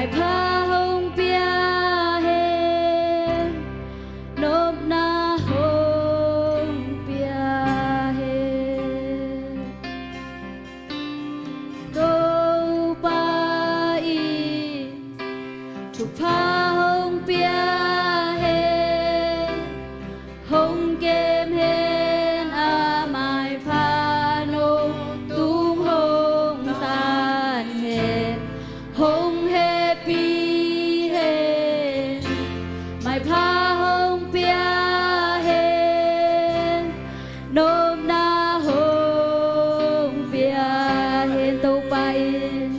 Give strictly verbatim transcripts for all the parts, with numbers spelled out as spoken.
Maipha hong pia hen, nopna hong pia hen. Topa in thupha hong pia hen, hong kem hen, a maipha nong tung hong tan hen, hong hehpih hen. Maipha hong pia hen, nopna hong pia hen. Topa in,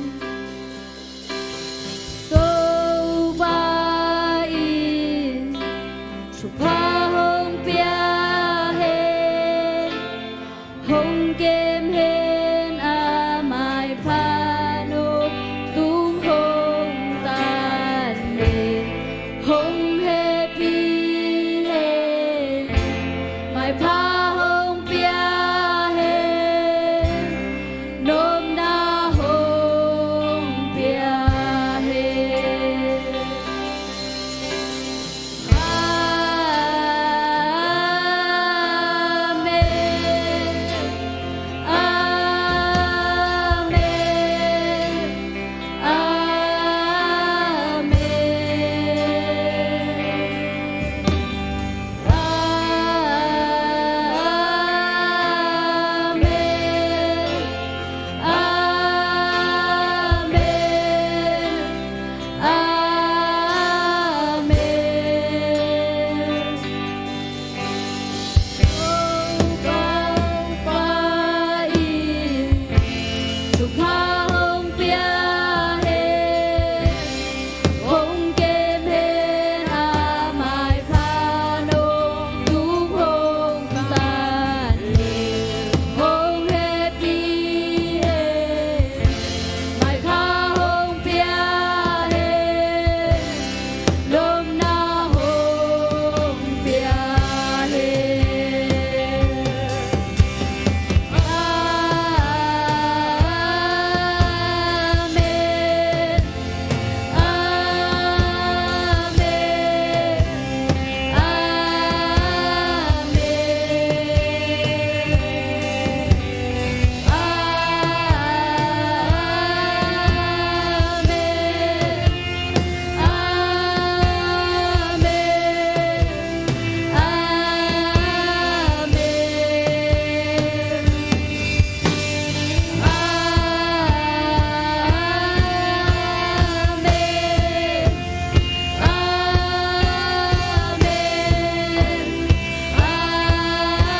Topa in thupha hong pia hen, hong kem hen, a maipha nong tung hong tan hen, hong hehpih hen. Maipha hong pia hen, nopna hong pia hen. Amen. Amen. Amen. Amen. Amen. Amen. Topa in thupha hong pia hen, hong kem hen, a maipha nong tung hong tan hen, hong hehpih hen. Maipha hong pia hen, nopna hong pia hen. Amen. Amen. Amen. Amen.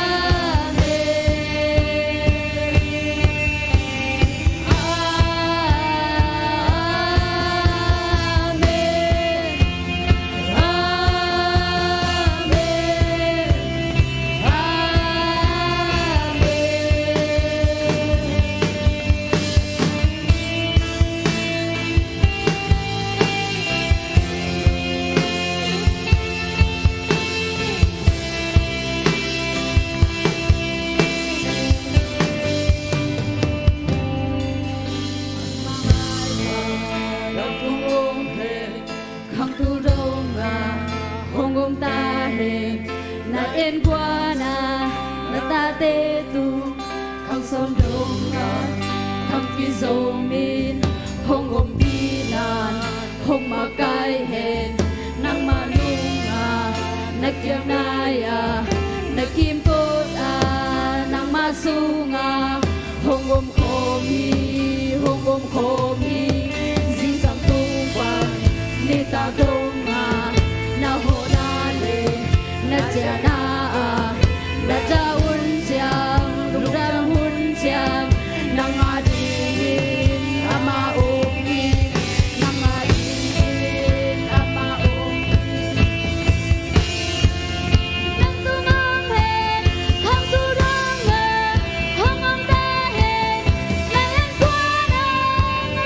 Amen. Amen. Khang tul dongah hong om ta hen, na innkuan ah na tate tung. Khang sawm dongah khang kizom in hong om ding nan hong makaih hen. Nangmah nungah na kiang nai-ah, na kimkot ah, nangmah sungah hong om khawm hi, hong om khawm hi. Zingsang tung pan nitak dongah na hawhna leh na ciahna ah, na dah hun ciang, lungdam hun ciang, nang a dingin amah om hi. Nang a dingin amah om hi. Nang tung om hen, khang tul dongah hong om ta hen, na innkuan ah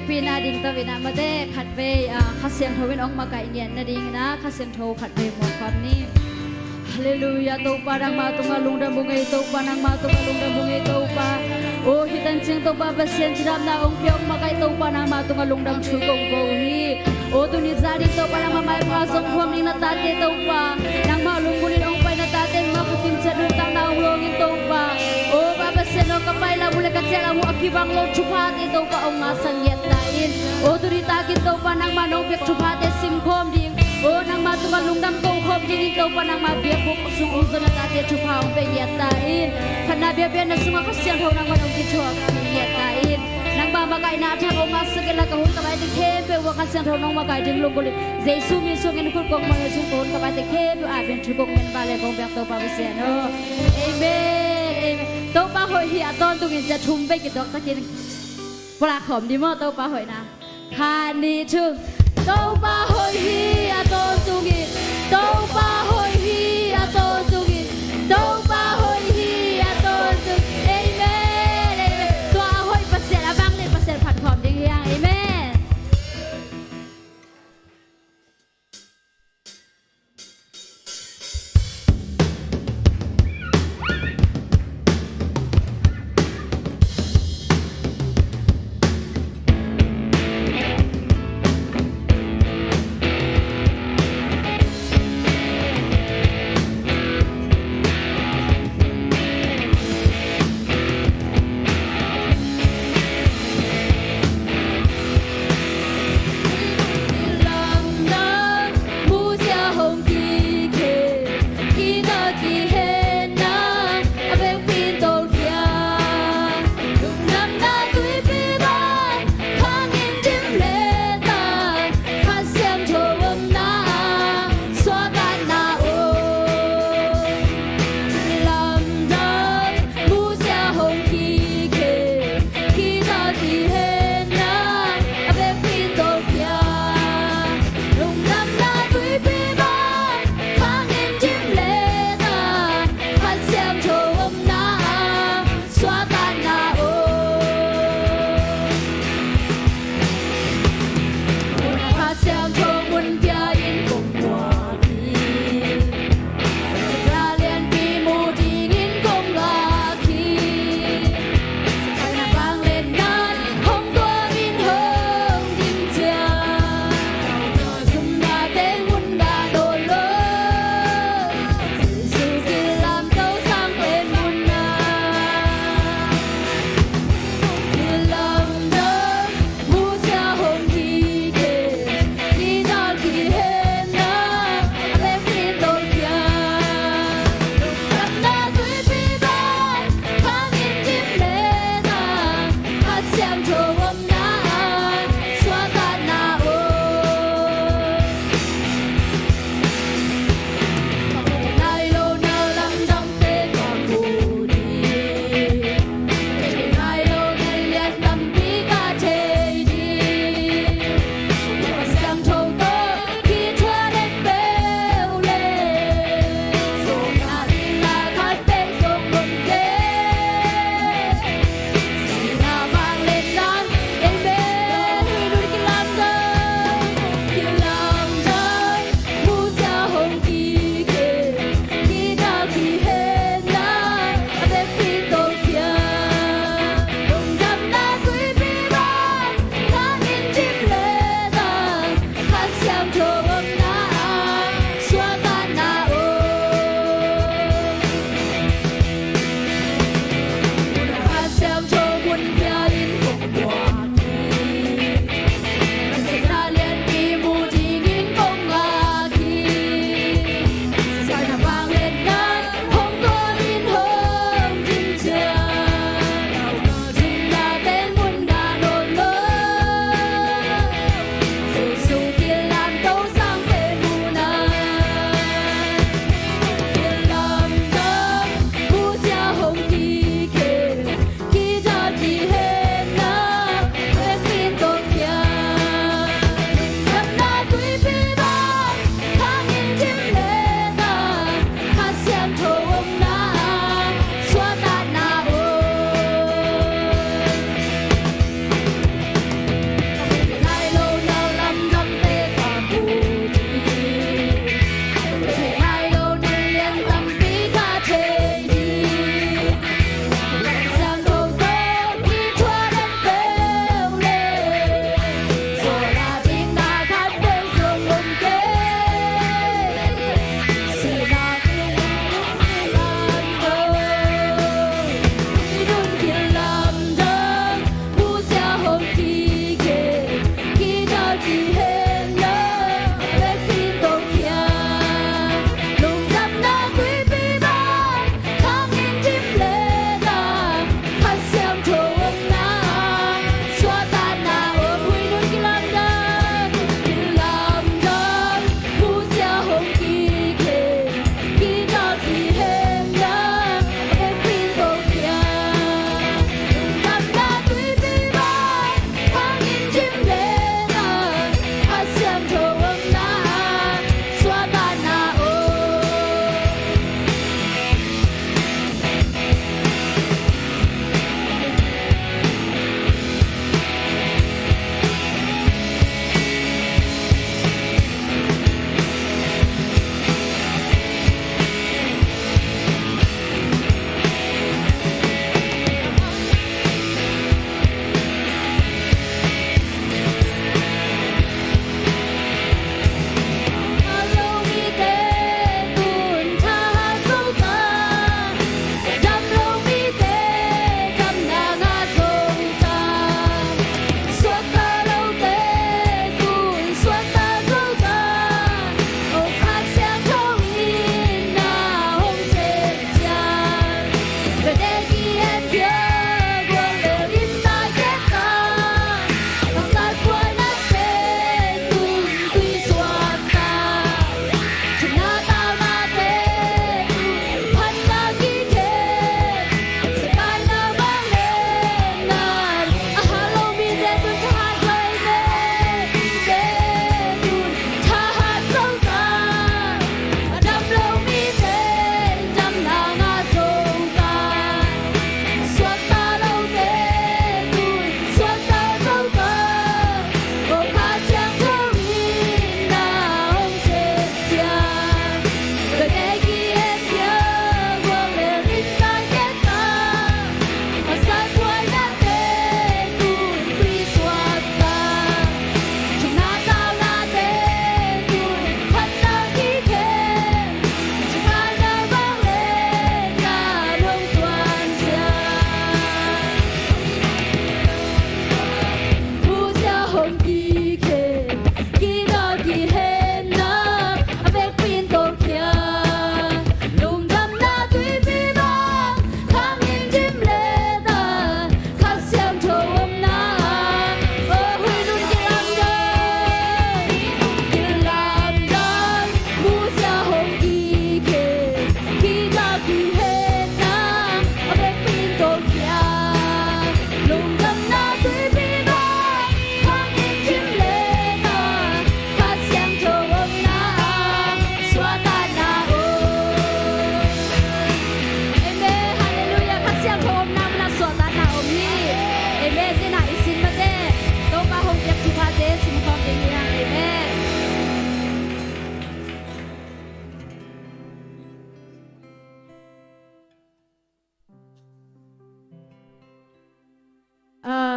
Pi na ding tawh in ah mate khatvei, ah, Kha Siangtho in hong makaih ngiat nading in ah Kha Siangtho khatvei muak khawm ni. Halleluiah. Topa nangmah tungah lungdam ung ei, Topa nangmah tungah lungdam ung ei Topa. O hih tancing Topa Pasian cidamna hong pia hong makaih Topa nangmah tungah lungdam thu kong ko uh hi. O tuni zan in Topa nangmah maipha zong huam ding na tate Topa, nangmah lunggulh in hong pai na tate mah khutim ciat nuntakna hong lawng in Topa. O Pa Pasian aw, ka pai lam uh le ka ciah lam uh a kibang lo thuphate Topa hong ngahsak ngiat ta in. O tuni takin Topa nangmah nong piak thuphate simkhawm ding, o nangmah tungah lungdam kokhawm dingin Topa nangmah biakbuk sung ung zong na tate thupha hong pia ngiat ta in. Khatna biakpiakna sungah Kha Siangtho nangmah nong kithuah ngiat ta in. Nangmah makaihna a thak hong ngahsak in la, ka hun ka baite khempeuh ah Kha Siangtho nong makaih ding lunggulh in, Jesu min sungin khut kong muan, Jesu ka hun ka baite khempeuh a bian thu kong ngen vale kong biak Topa Pasian aw. Amen. Amen. Topa hoih hi a tawntungin cia thum vei kituak takin pulak khawm dih maw Topa hoihna. Khat nih thum. Topa hoih hi a tawntungin, Topa hoih hi a tawntungin, Topa hoih hi a tawntungin. Amen. Amen. Tua a hoih Pasian a vanglian Pasian phat khawm ding hi hang. Amen.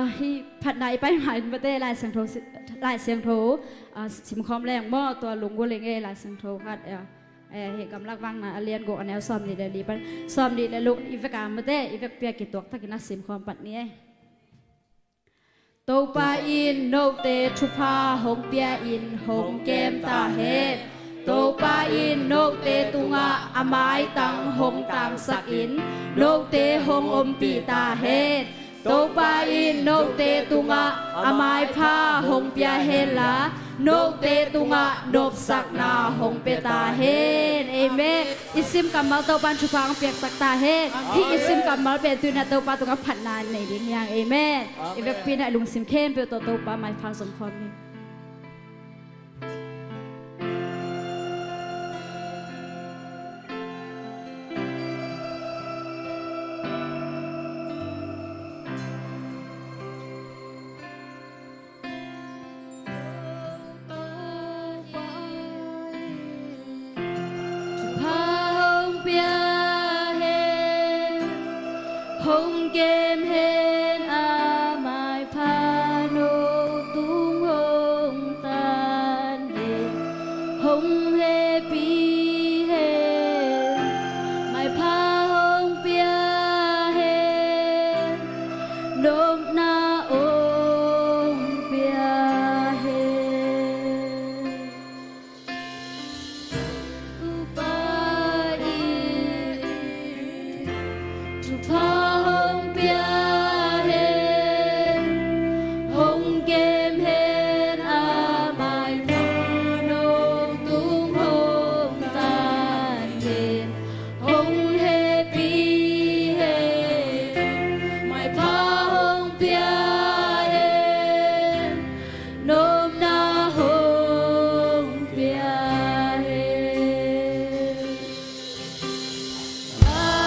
Hih phatna i pai ma in mate, Lai Siangtho si-, Lai Siangtho, ah, simkhawm leng maw, tua lunggulh ing ei. Lai Siangtho khat, eh, eh, hih Gamlak Vakna a lian guk, a neu sawmnih le li pan sawmnih le luk i vek a mate, i vekpi a kituak takin a simkhawm pat ni ei. Topa in note thupha hong pia in hong kem ta hen. Topa in note tungah a maitang hong tangsak in note hong ompih ta hen. Topa in note tungah a maipha hong pia hen la, note tungah nopsakna hong pia ta hen. Amen. I sim kammal Topa'n thupha hong piaksak ta hen. Hih i sim kammal pen tu-in ah Topa tungah phatna nei ding hi hang. Amen. I vekpi-in ah i lungsim khempeuh tawh Topa maipha zong khawm hi. Thupha hong pia hen, hong kem hen, a maipha no tung hong tan hen, hong hehpih hen, maipha hong pia hen, nopna hong pia hen. Topa in thupha hong pia hen, hong kem hen, a maipha no tung hong tan hen, hong hehpih hen, maipha hong pia hen, nopna hong pia hen. Amen.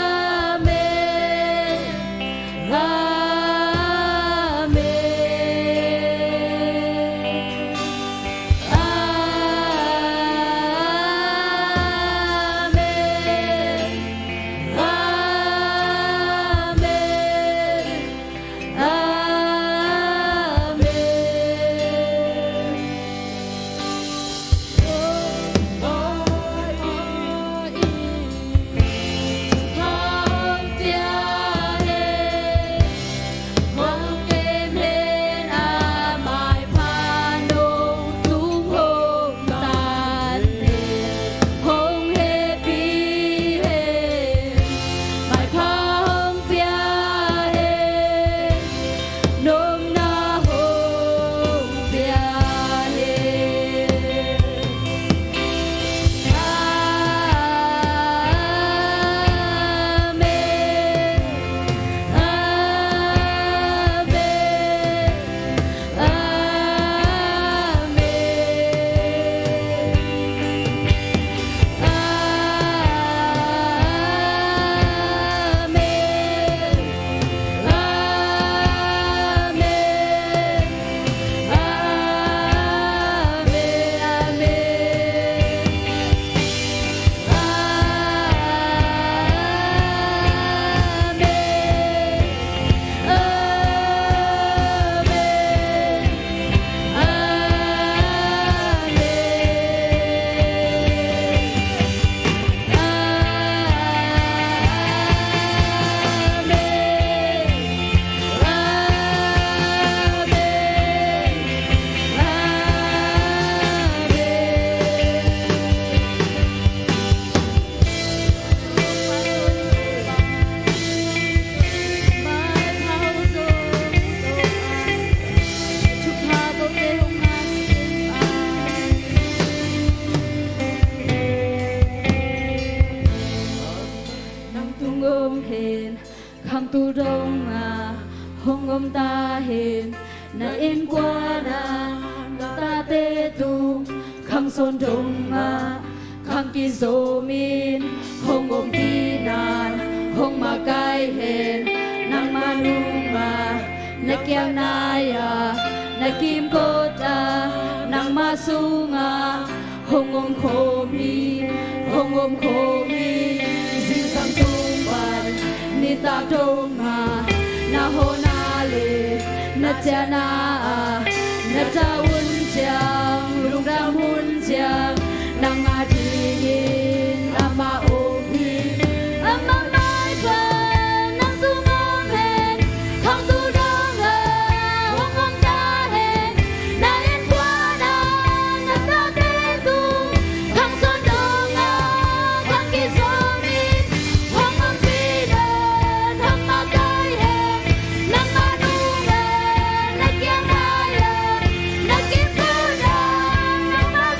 Amen. Amen. Amen. Amen. Amen. Nang tung om hen, khangtu dongah hong om ta hen. Na innkuan ah na tate tung khang sawn dongah khang kizom in hong ompih nan hong makaih hen. Nangma nungah na kiang nai-ah, na kimkot ah, nangma sungah hong om khawm hi. hong om khawm hi. Zingsang tung pan nitak dong a, na hawhna le na ciahna ah na tawh hun ciang, lungdam hun ciang, nang a dingin amah om hi. Amah maipha nang tung om hen, khang tu dong a hong om ta hen. Na innkuan a na tate tung, khang sawn dong a khang kizom in, hong ompih in, nangmah kai hen. Nangmah nung a na kiang nai a, na kiang put a, nangmah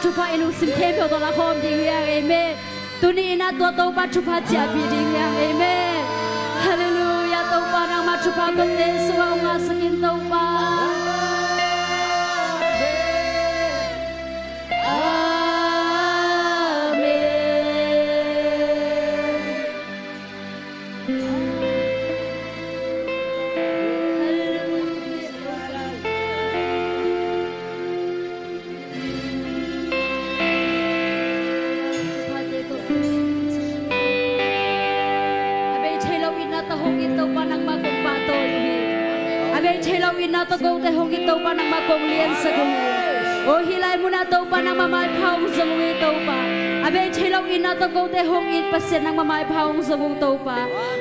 Thupha i lungsim khempeuh tawh la khawm ding hi hang. Amen. Tuni in ah tua Topa thupha ciahpih ding hi hang. Amen. Halleluiah. Topa nangmah thupha kote sungah hong ngahsak in Topa. Amen. A bei thei lo itna tawh hong it Topa nangmah kong pahtawi uh hi. A bei thei lo itna tawh kote hong it Topa nangmah kong liansak uh hi. Aw hih lai munah Topa nangmah maipha hong zong uh hi Topa. A bei thei lo itna tawh kote hong it Pasian nangmah maipha hong zong uh Topa.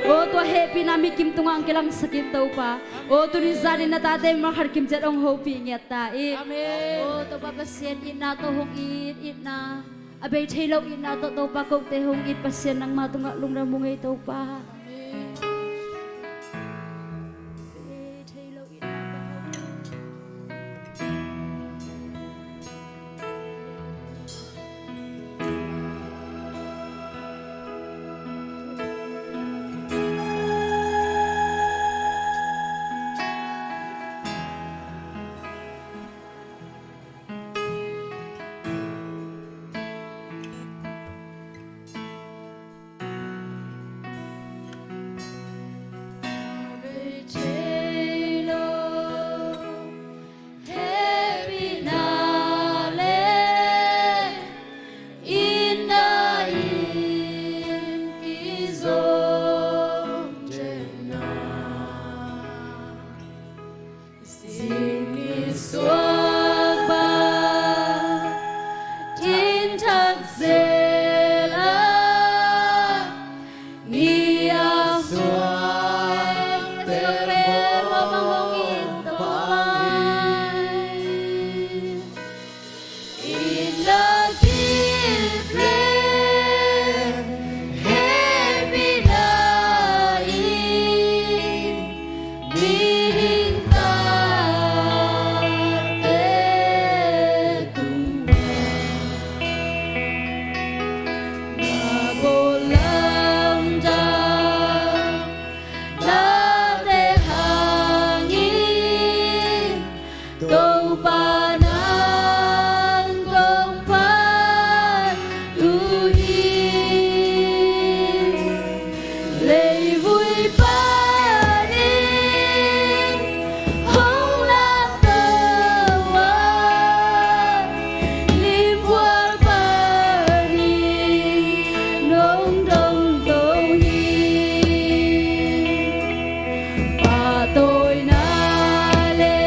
Aw tua hehpihna mikim tungah hong kilangsak in Topa. Aw tuni zan in na tate mimal khat kimciat hong hopih ngiat ta in. Amen. Aw Topa Pasian itna tawh hong it itna. A bei thei lo itna tawh Topa kote hong it Pasian nangmah tungah lungdam ung ei Topa. Amen. A bei thei lo itna tawh hong it. Zing ni suak bang in thak zel a, ni a suak tel bang hong it Topa. Inn a kip leh hehpihna in mihing tate tungah na bawl lamdang nate hangin Topa nang kong phat uh hi. Leivui panin hong lapto a, limbual panin hong dongdong hi. Pahtawina le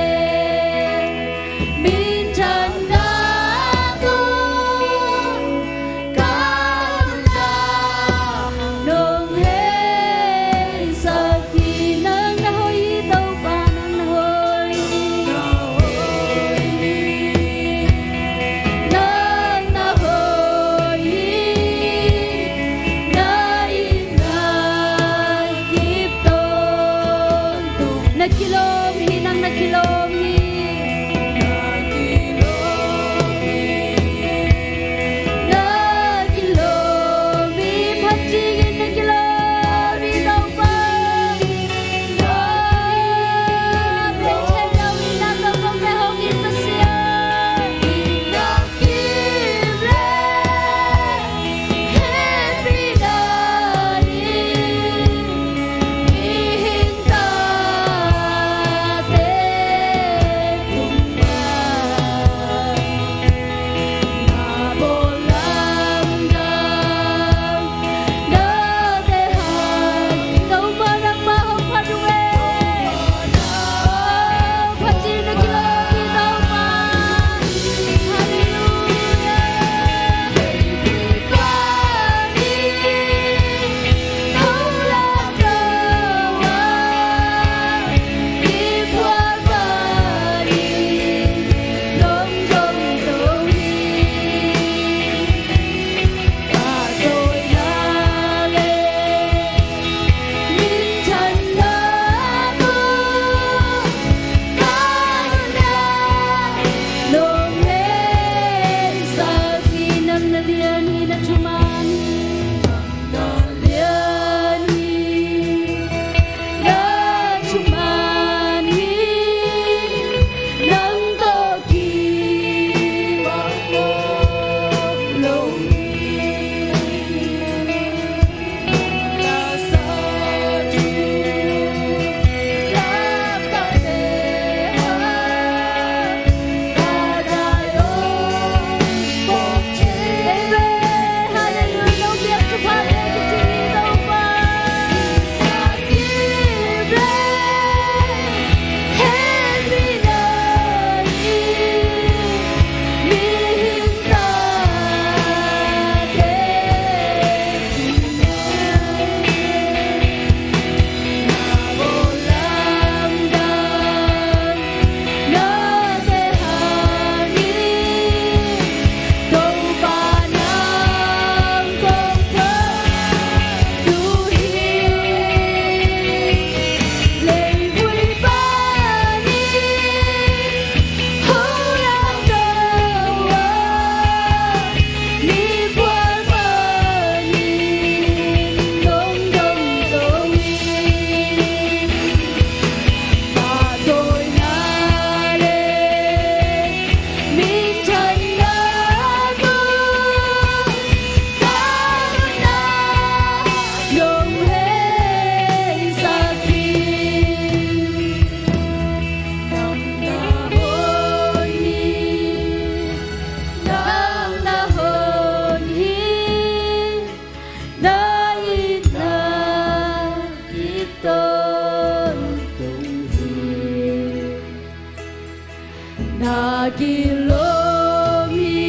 Na kilawm hi,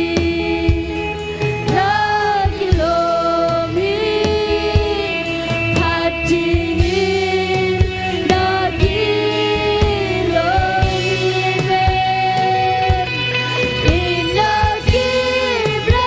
na kilawm hi, phat ding in na kilawm hi ve. In na kilawm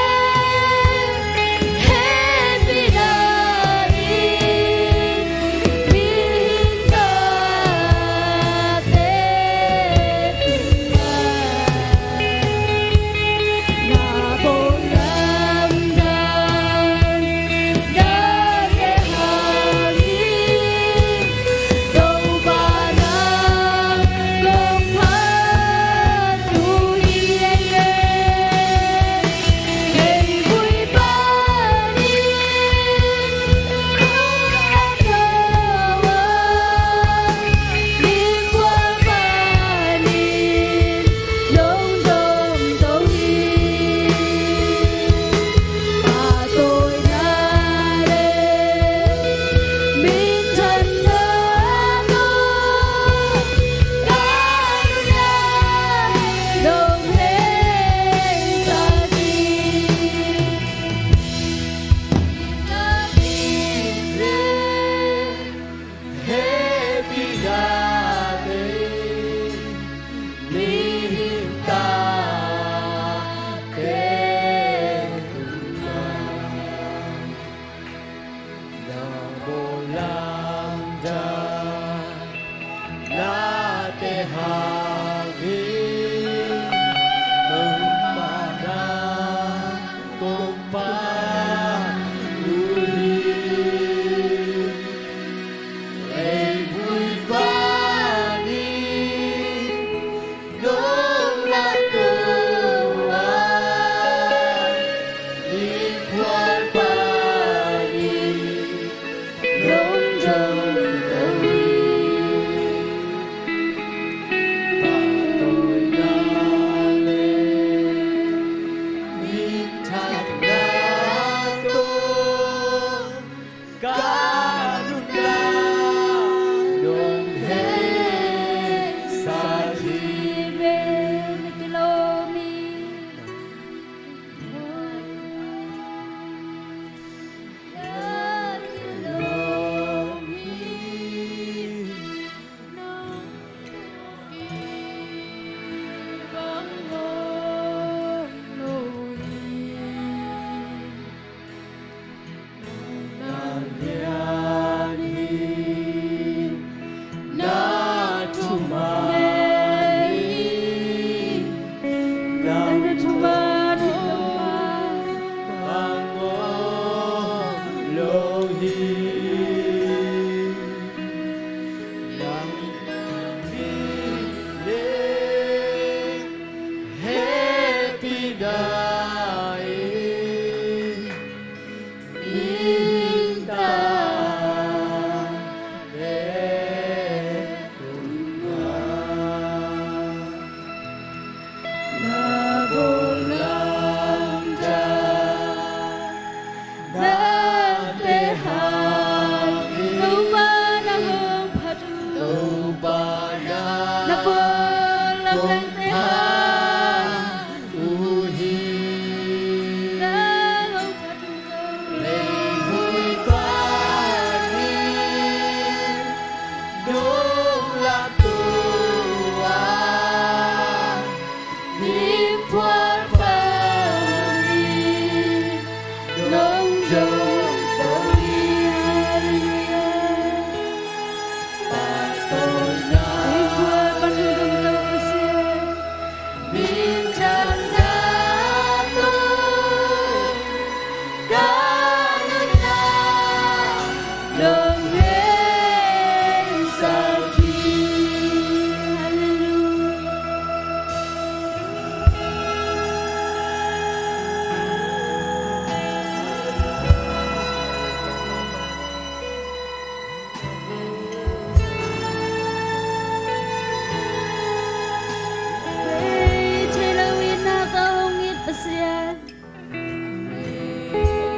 Bei thei lo in na tawh hong it Pasian.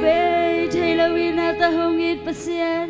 Bei thei lo in na tawh hong it Pasian.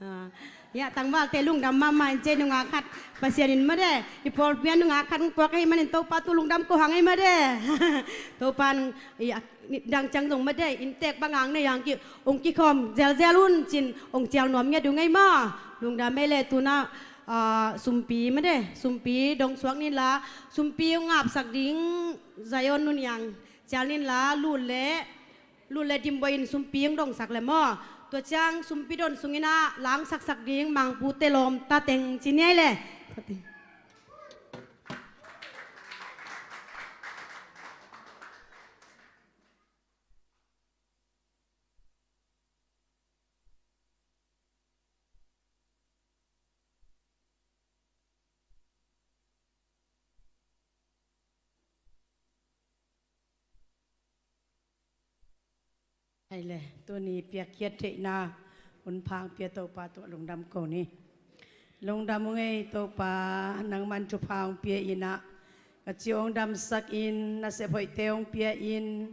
Ah, ya, tangvalte lungdam mahmah in, ci nungak khat Pasian in made, i pawlpi ah nungak khat hong puak ahih manin Topa tu lungdam ko hang ei made. Topa in, i, a, ni dang ciang zong made, inntek bang hang nei hang ki, hong kikhawm zelzel un cin, hong cial nuam ngiat uh ngei maw. Lungdam ei le tu-in ah, ah, sumpi made, sumpi dong suak ni in la, sumpi hong apsak ding Zion Nu Niang cial ni in la, lut le, lut le dimbuai in sumpi hong dongsak le maw. Tua ciang sumpi don sungin ah langsaksak ding Mangpute lawmta teng ci ni ei le. Hai le, tuni piakkhiat theihna hun pha hong pia Topa tungah lungdam ko ni. Lungdam ung ei Topa, nangman thupha hong pia in ah, ka ci hong damsak in, nasep hoihte hong pia in,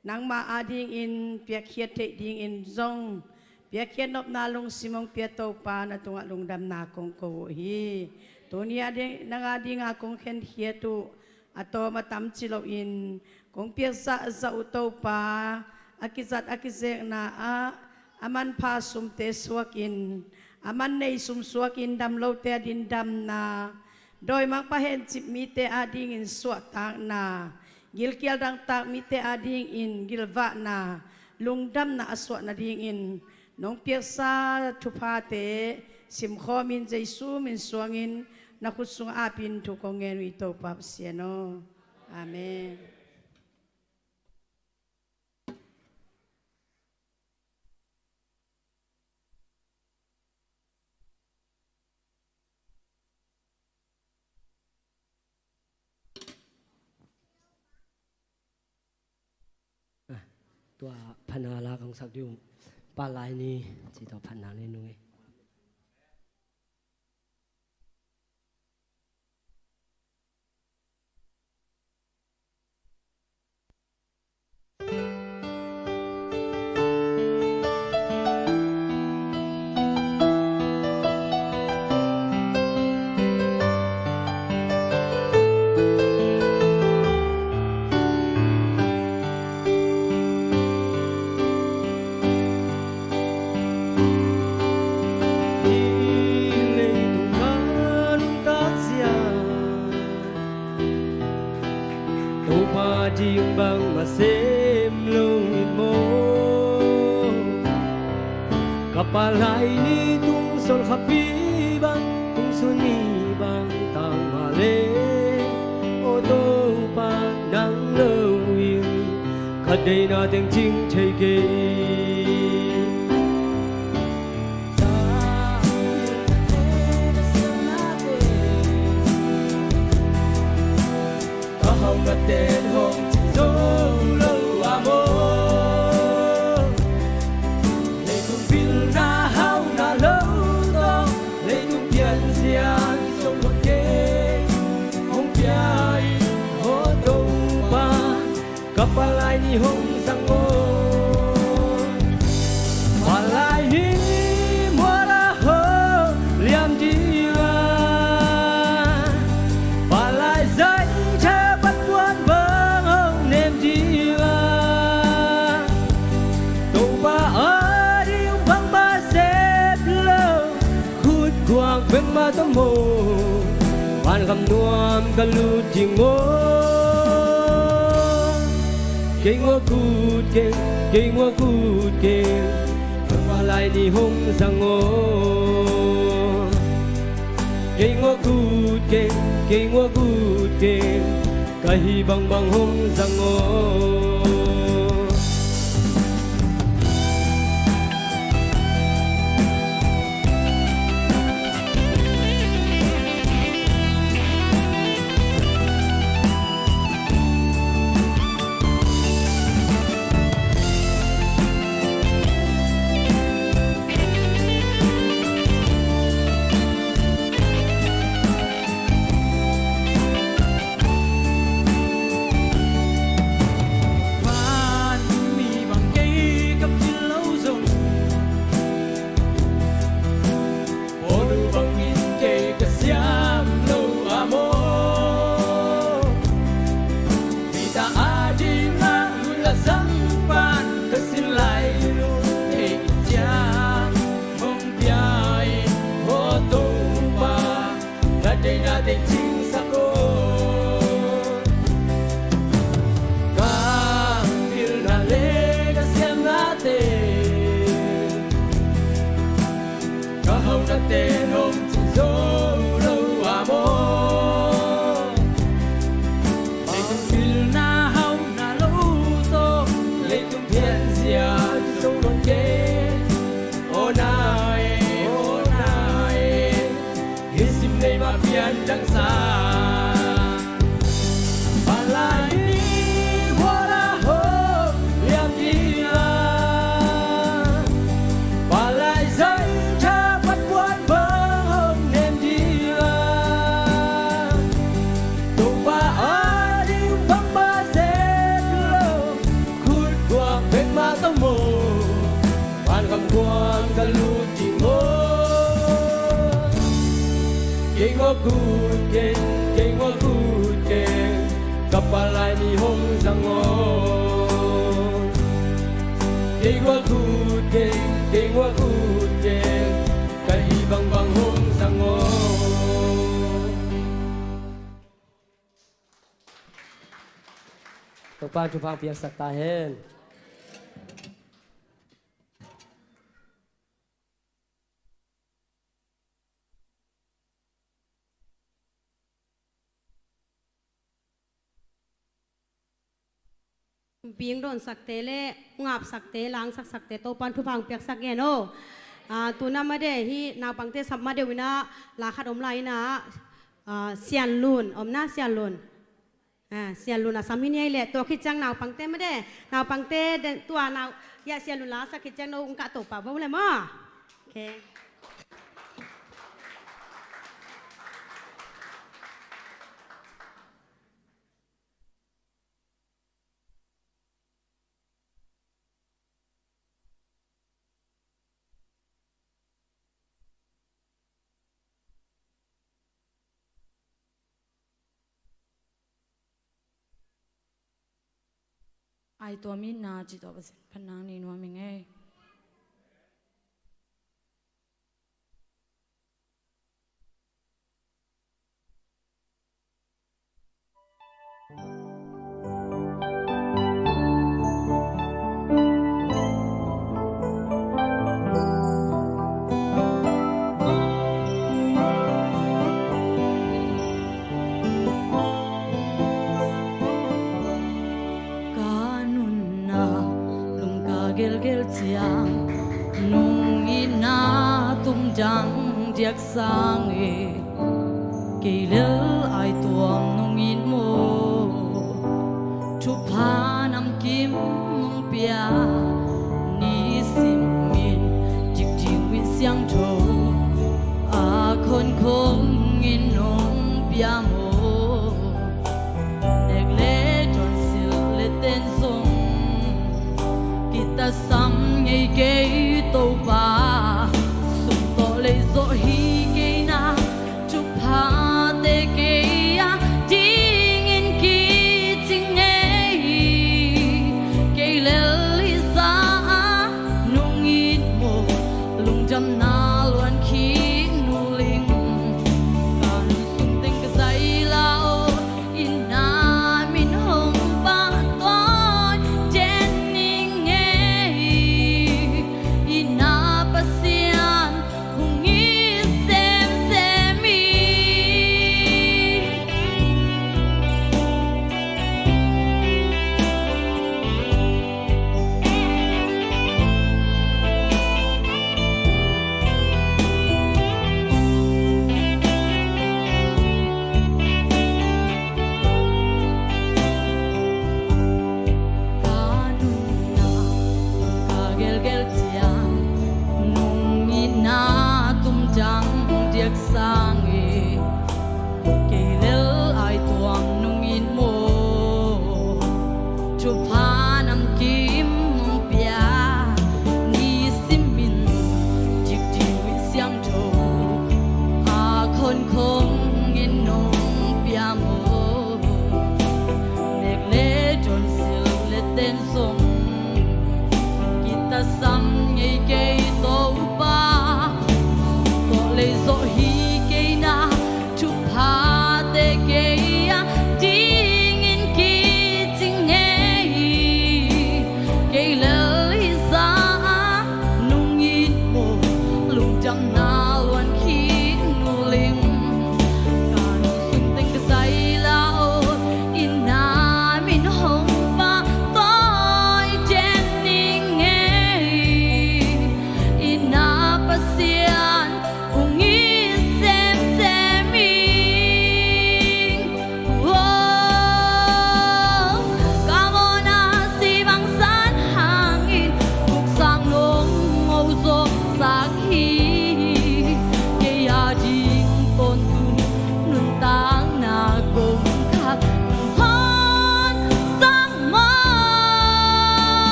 nangma adingin piakkhiat theih dingin zong piakkhiat nopna lungsim hong pia Topa, na tungah lungdamna kong ko uh hi. Tuni a ding, nang adinga kong khenkhiat uh a tawm a tam ci loin, kong piakzahzah uh Topa, a kizat a kizekna ah a manpha sumte suakin, a man nei sum suakin, damlote ading damna, dawimangpa hencip mite adingin suahtakna, gilkial dangtak mite adingin gilvahna, lungdamna a suah nadingin nong piaksa thuphate simkhawmin Jesu min suangin na khut sungah apin thu kong ngen uh hi Topa Pasian aw. Amen. Ah, tua phatna la kong sak ding uh. Palai ni, ci tawh phatna ni nung ei. Hih leitung a nuntak zia Topa ding bangmah sem lo in maw? Ka palai ni tung sol khapi bang, tung sun ni bang tang mah leh, aw Topa nang lo in ka deihna teng cing thei kei. Ka hauhnate hong cing zo lo a maw? Leitung pilna hauhna lo tawh, leitung pianzia zong hong kei hong pia in, aw Topa, ka palai ni hong zang aw. Palai ni mual ah hong liam ding a, palai zaithe pan puan bang hong nem ding a, Topa ading bangmah sem lo, khut guak bek mah tawh maw, vangam nuam ka lut ding maw? Kei ngawh kut keng, kei ngawh kut keng, ka palai ni hong zang aw. Kei ngawh kut keng, kei ngawh kut keng, ka hih bangbang hong zang aw. Ka palai mi hong zang aw. Kei gual ut keng, kei gual ut keng. Ka hih bangbang hong zang aw. Topa'n thupha piaksak ta hen. Bing dawnsakte le ngapsakte, langsaksakte Topa'n thupha piaksak hen aw. Ah, tuna made hi naupangte sap made uh ina la khat om lai ina, ah, Sianlun om na, Sianlun. Ah, Sianlun a sam hi ni ei le, tua khit ciang naupangte made, naupangte den tua nau, ya Sianlun la sak khit ciang no ung ka Topa bo le maw. Okay. Ai tua mi na ci tawh Pasian phatna nei nuam ing ei. Ka nunna lungka gelgel ciang nung itna tung dang diak sang e. Kei lel ai tuam nung it maw, thupha namkim nung pia, nisim in dikdik mit siangtho a khonkhong in nung pia maw. Nek le dawn, silh le ten zong kitasam ngei kei Topa, sum tawh lei zawh hi kei na, thuphate kei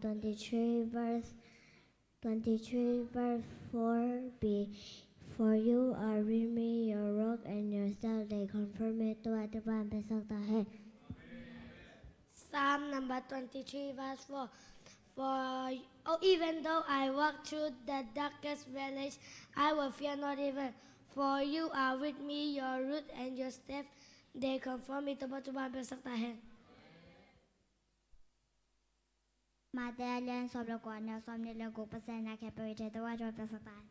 twenty-three verse twenty-three verse four B. For you are with me, your rod and your staff, they comfort me. Tuhan, Tuhan, besok tahe. Psalm number twenty-three verse four. For, oh, even though I walk through the darkest valley, I will fear no evil. For you are with me, your rod and your staff, they comfort me. Tuhan, Tuhan, besok tahe. Mate a lian sawm le kua, a neu sawmnih le guk. Pasian in a khempeuh it hen. Tuhan, Tuhan, besok tahe.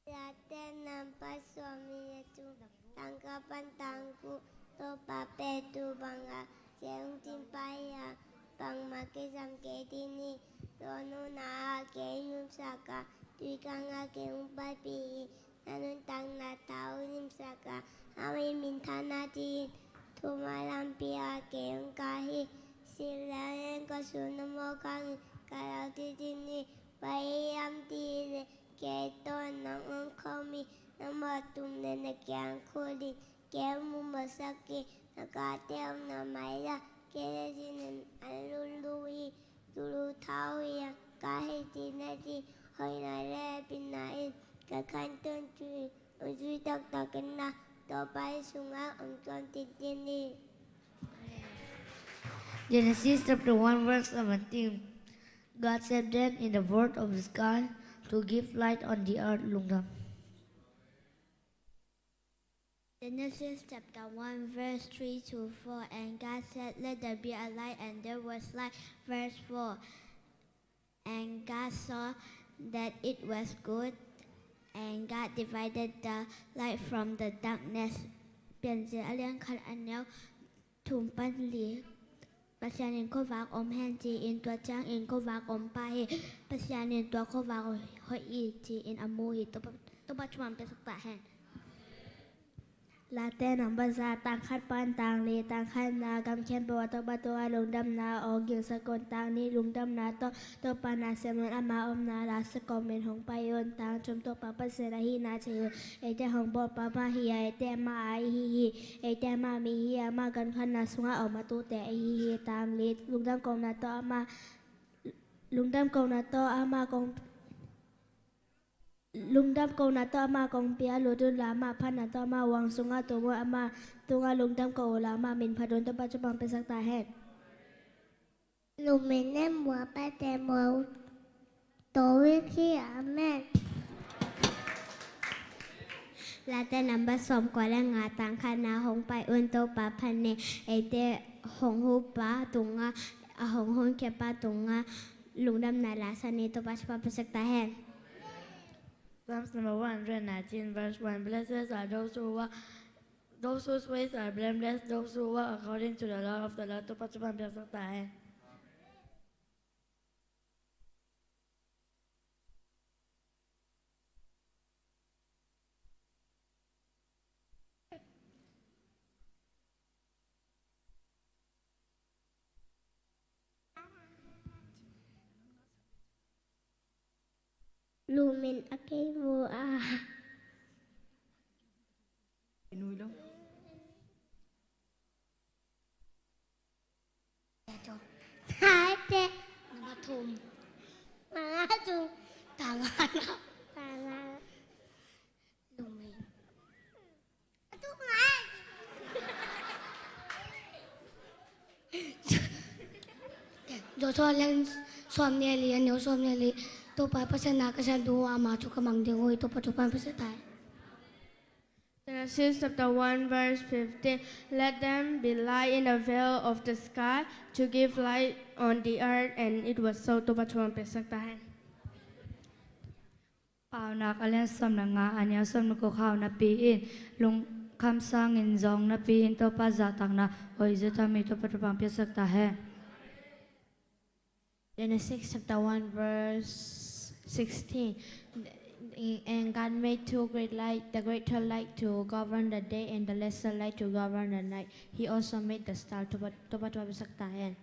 Late number sawmnih le thum, tang khat pan tang guk. Topa Peter bang a, kei hong cingh pah hi a, bangmah kisam kei ding hi. Lawhnu na a kei hong lumsak a, tui kang a kei hong paipih hi. Na nuntakna tawh hong limsak a, amah in minthanna ci-in, thuman lampi ah kei hong kah hi. Sik leng ka sun a mawk hangin ka lau ding hi. Bang hang hiam cih leh kei tawh nang hong khawm hi. Nangmah tum leh na kiang khut in kei hong mumawhsak hi. Na kate hong na mai a, kei leh cih in an lutlut hi. Ka lungtang hi a, ka hehpihna ding, hoihna leh hehpihna in ka khantoh hi. Hong zui taktak in la, Topa i sungah hong tuam tintin ni. Genesis chapter one verse seventeen. God set them in the vault of the sky to give light on the earth. Lungdam. Genesis chapter one verse three to four. And God said, "Let there be a light, and there was light." Verse four. And God saw that it was good, and God divided the light from the darkness. Piancil a lian khat, a neu thum pan li. Pasian in khuavak om hen ci-in, tua ciangin khuavak om pah hi. Pasian in tua khuavak hoih hi ci-in a mu hi. Topa, Topa thuman piaksak ta hen. Late number za, tang khat pan tang li. Tang khatna, gam khempeuh ah Topa tungah lungdamna aw gingsak un. Tang nih, lungdamna tawh Topa na sem un, ama omna la sa kawmin hong pai un. Tang thum, Topa Pasian ahihna thei un. Eite hong bawlpa mah hi a, eite ama a i hi hi. Eite ama mi hi a, ama gankhana sungah a om a tute i hi hi. Tang li, lungdam kohna tawh ama, lungdam kohna tawh ama kong, lungdam kohna tawh ama kongpi ah lut un la, ama phatna tawh ama huang sungah tum un. Ama tungah lungdam koh un la, ama min phat un. Topa thupha piaksak ta hen. Lungmin ne mua pa te mua to wik hi. Amen. Late number sawmkua le nga, tang khatna, hong pai un, Topa phat ni. Eite hong hupa tungah, a hong honkhia pa tungah lungdamna la sa ni. Topa thupha piaksak ta hen. Psalms number one hundred nineteen, verse one. Blessed are those who walk, those whose ways are blameless, those who walk according to the law of the Lord. Topa thupha piaksak ta hen. Lungmin a kei mu a. Nui lo. Hai te. Number thum. Number thum. Tang khatna. Tang khatna. Lungmin. Joshua lian sawmnih le li, a neu sawmnih le li. Topa Pasian na ka sem ding uh, ama thu ka mang ding uh hi. Topa thupha piaksak ta hen. Genesis chapter one verse fifteen. Let them be light in the veil of the sky to give light on the earth, and it was so. Topa thupha piaksak ta hen. Paunak a lian sawm le nga, a neu sawm le guk. Khauh napi in, lungkham sangin zawng napi in Topa zahtakna hoih zut a, mi Topa thupha piaksak ta hen. Genesis chapter one verse sixteen. And God made two great light, the greater light to govern the day and the lesser light to govern the night. He also made the star. Topa, Topa thupha piaksak ta hen.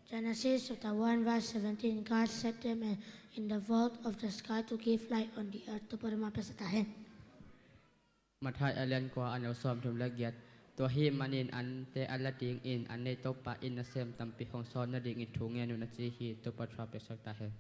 Genesis chapter one verse seventeen. God set them in, in the vault of the sky to give light on the earth. Topa thupha piaksak ta hen. Matthai a lian kua a neu sawmthum le giat. Tua ahih manin ante a la dingin an neih Topa in nasem tampi hong sawn nadingin thu ngen un a ci hi. Topa thu piaksak ta hen.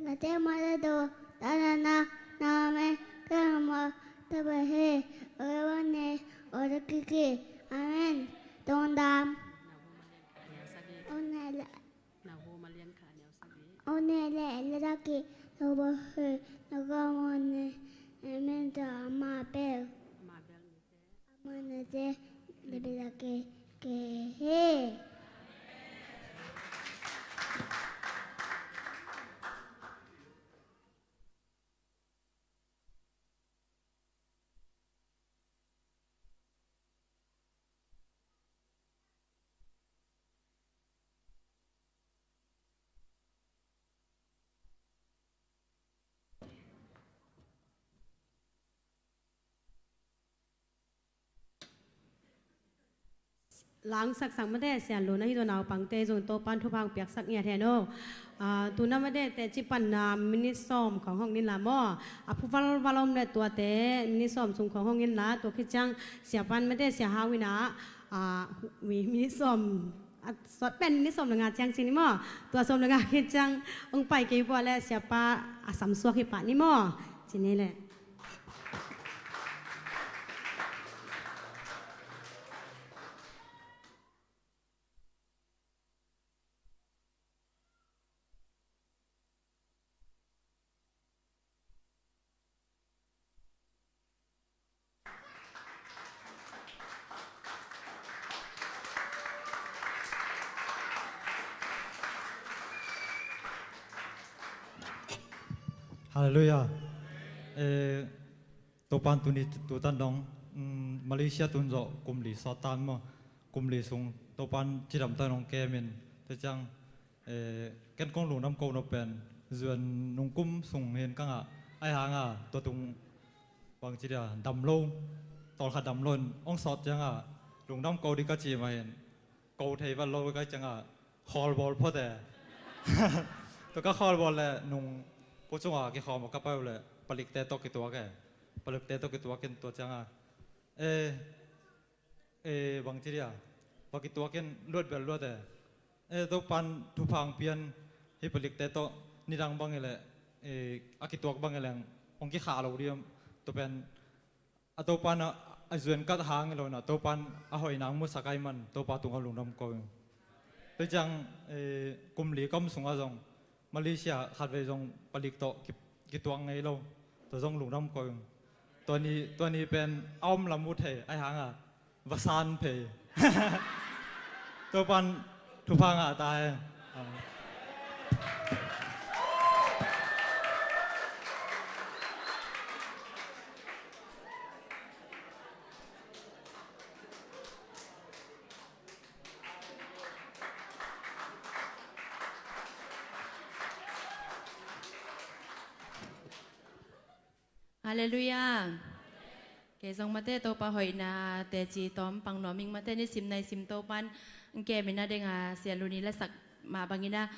Nate mata do tanana name kama tabahe oyawane otakiki. Amen. Tongdam. Onele. Onele elataki tabahe nakamane. Amen. To amabel. Amanate lebelake kehe. Langsak sak mate, Sia Lun ahi tua naupangte zong Topan thupha piaksak ngiat hen aw. Ah, tuna mate teci panna minit sawm khawng hong in la maw. A phuvalval om le tuate minit sawm sung khawng hong in la, tua khit ciang Sia Pan mate Sia Hau in a, ah, mi-, minit sawm, a sawt pen minit sawm le nga ciang ci ni maw. Tua sawm le nga khit ciang hong pai kei pua le Sia Pa a samsuak hi pah ni maw. Ci ni le. Halleluiah. Eh, Topan tuni tutan dong, mm, Malaysia tun zawh kum li sawt tan maw, kum li sung Topan cidam tan dong kemin, tua ciang, eh, ken kong lungdam ko nop pen, zuan nung kum sung hin ka ngah, ai hanga, tua tung bang ci dia, dam lo, tawlkhat dam lo in, ong sawt cianga, lungdam ko di ka ci mah hin, ko thei vat lo ka cianga, khawl bawl phot e. Tua ka khawl bawl le nung pu cunga kikhawm ka pai uh le palikte tawh kituak e. Palikte tawh kituak in tua cianga, e, e, bang ci dia, pa kituak in luat bel luat e. E, Topan thupha pian hi palikte tawh nidang bang i le, e, a kituak bang i leng hong kikhah lo diam. Tua pen a Topan a, a zuan kat hang i lo na, Topan a hoihna musak ai man, Topa tungah lungdam ko ing. Tua ciang, eh, kum li kam sungah zong, Malaysia khatvei zong palik tawh ki, kituak ngei lo, tua zong lungdam ko ing. Tua ni, tua ni pen a om lam uh thei, ai hanga, va san phei. Topan thupha ngah ta hen. Halleluiah. Kei zong mate Topa hoihna teci tawm pang nuam ing mate, nisim naisim Topan kemin a denga Sia Lun i lasak mah bangin a,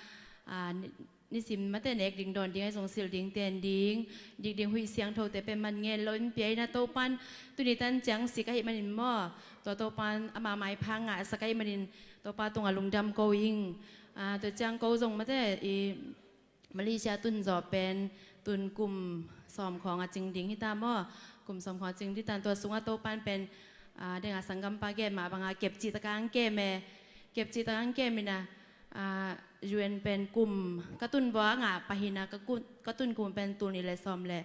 a, ni, nisim mate nek ding dawn ding ai zong silh ding ten ding, dik ding huih siangthote pen man ngen lo in pia in a Topan tuni tan ciang sik ahih manin maw, tua Topan ama maipha ngahsak ahih manin Topa tungah lungdam ko ing. A, tua ciang ko zong mate i Malaysia tun zawh pen tun kum sawm khawng a cing ding hita maw? Kum sawm khawng a cing ding tan tua sungah Topan pen, a, denga sanggampa gen mah banga kepcih taka ang kem e. Kepcih taka ang kem ina, a, U N pen kum ka tun vua ngah pah hina, ka kun, ka tun kum pen tul nih le sawm le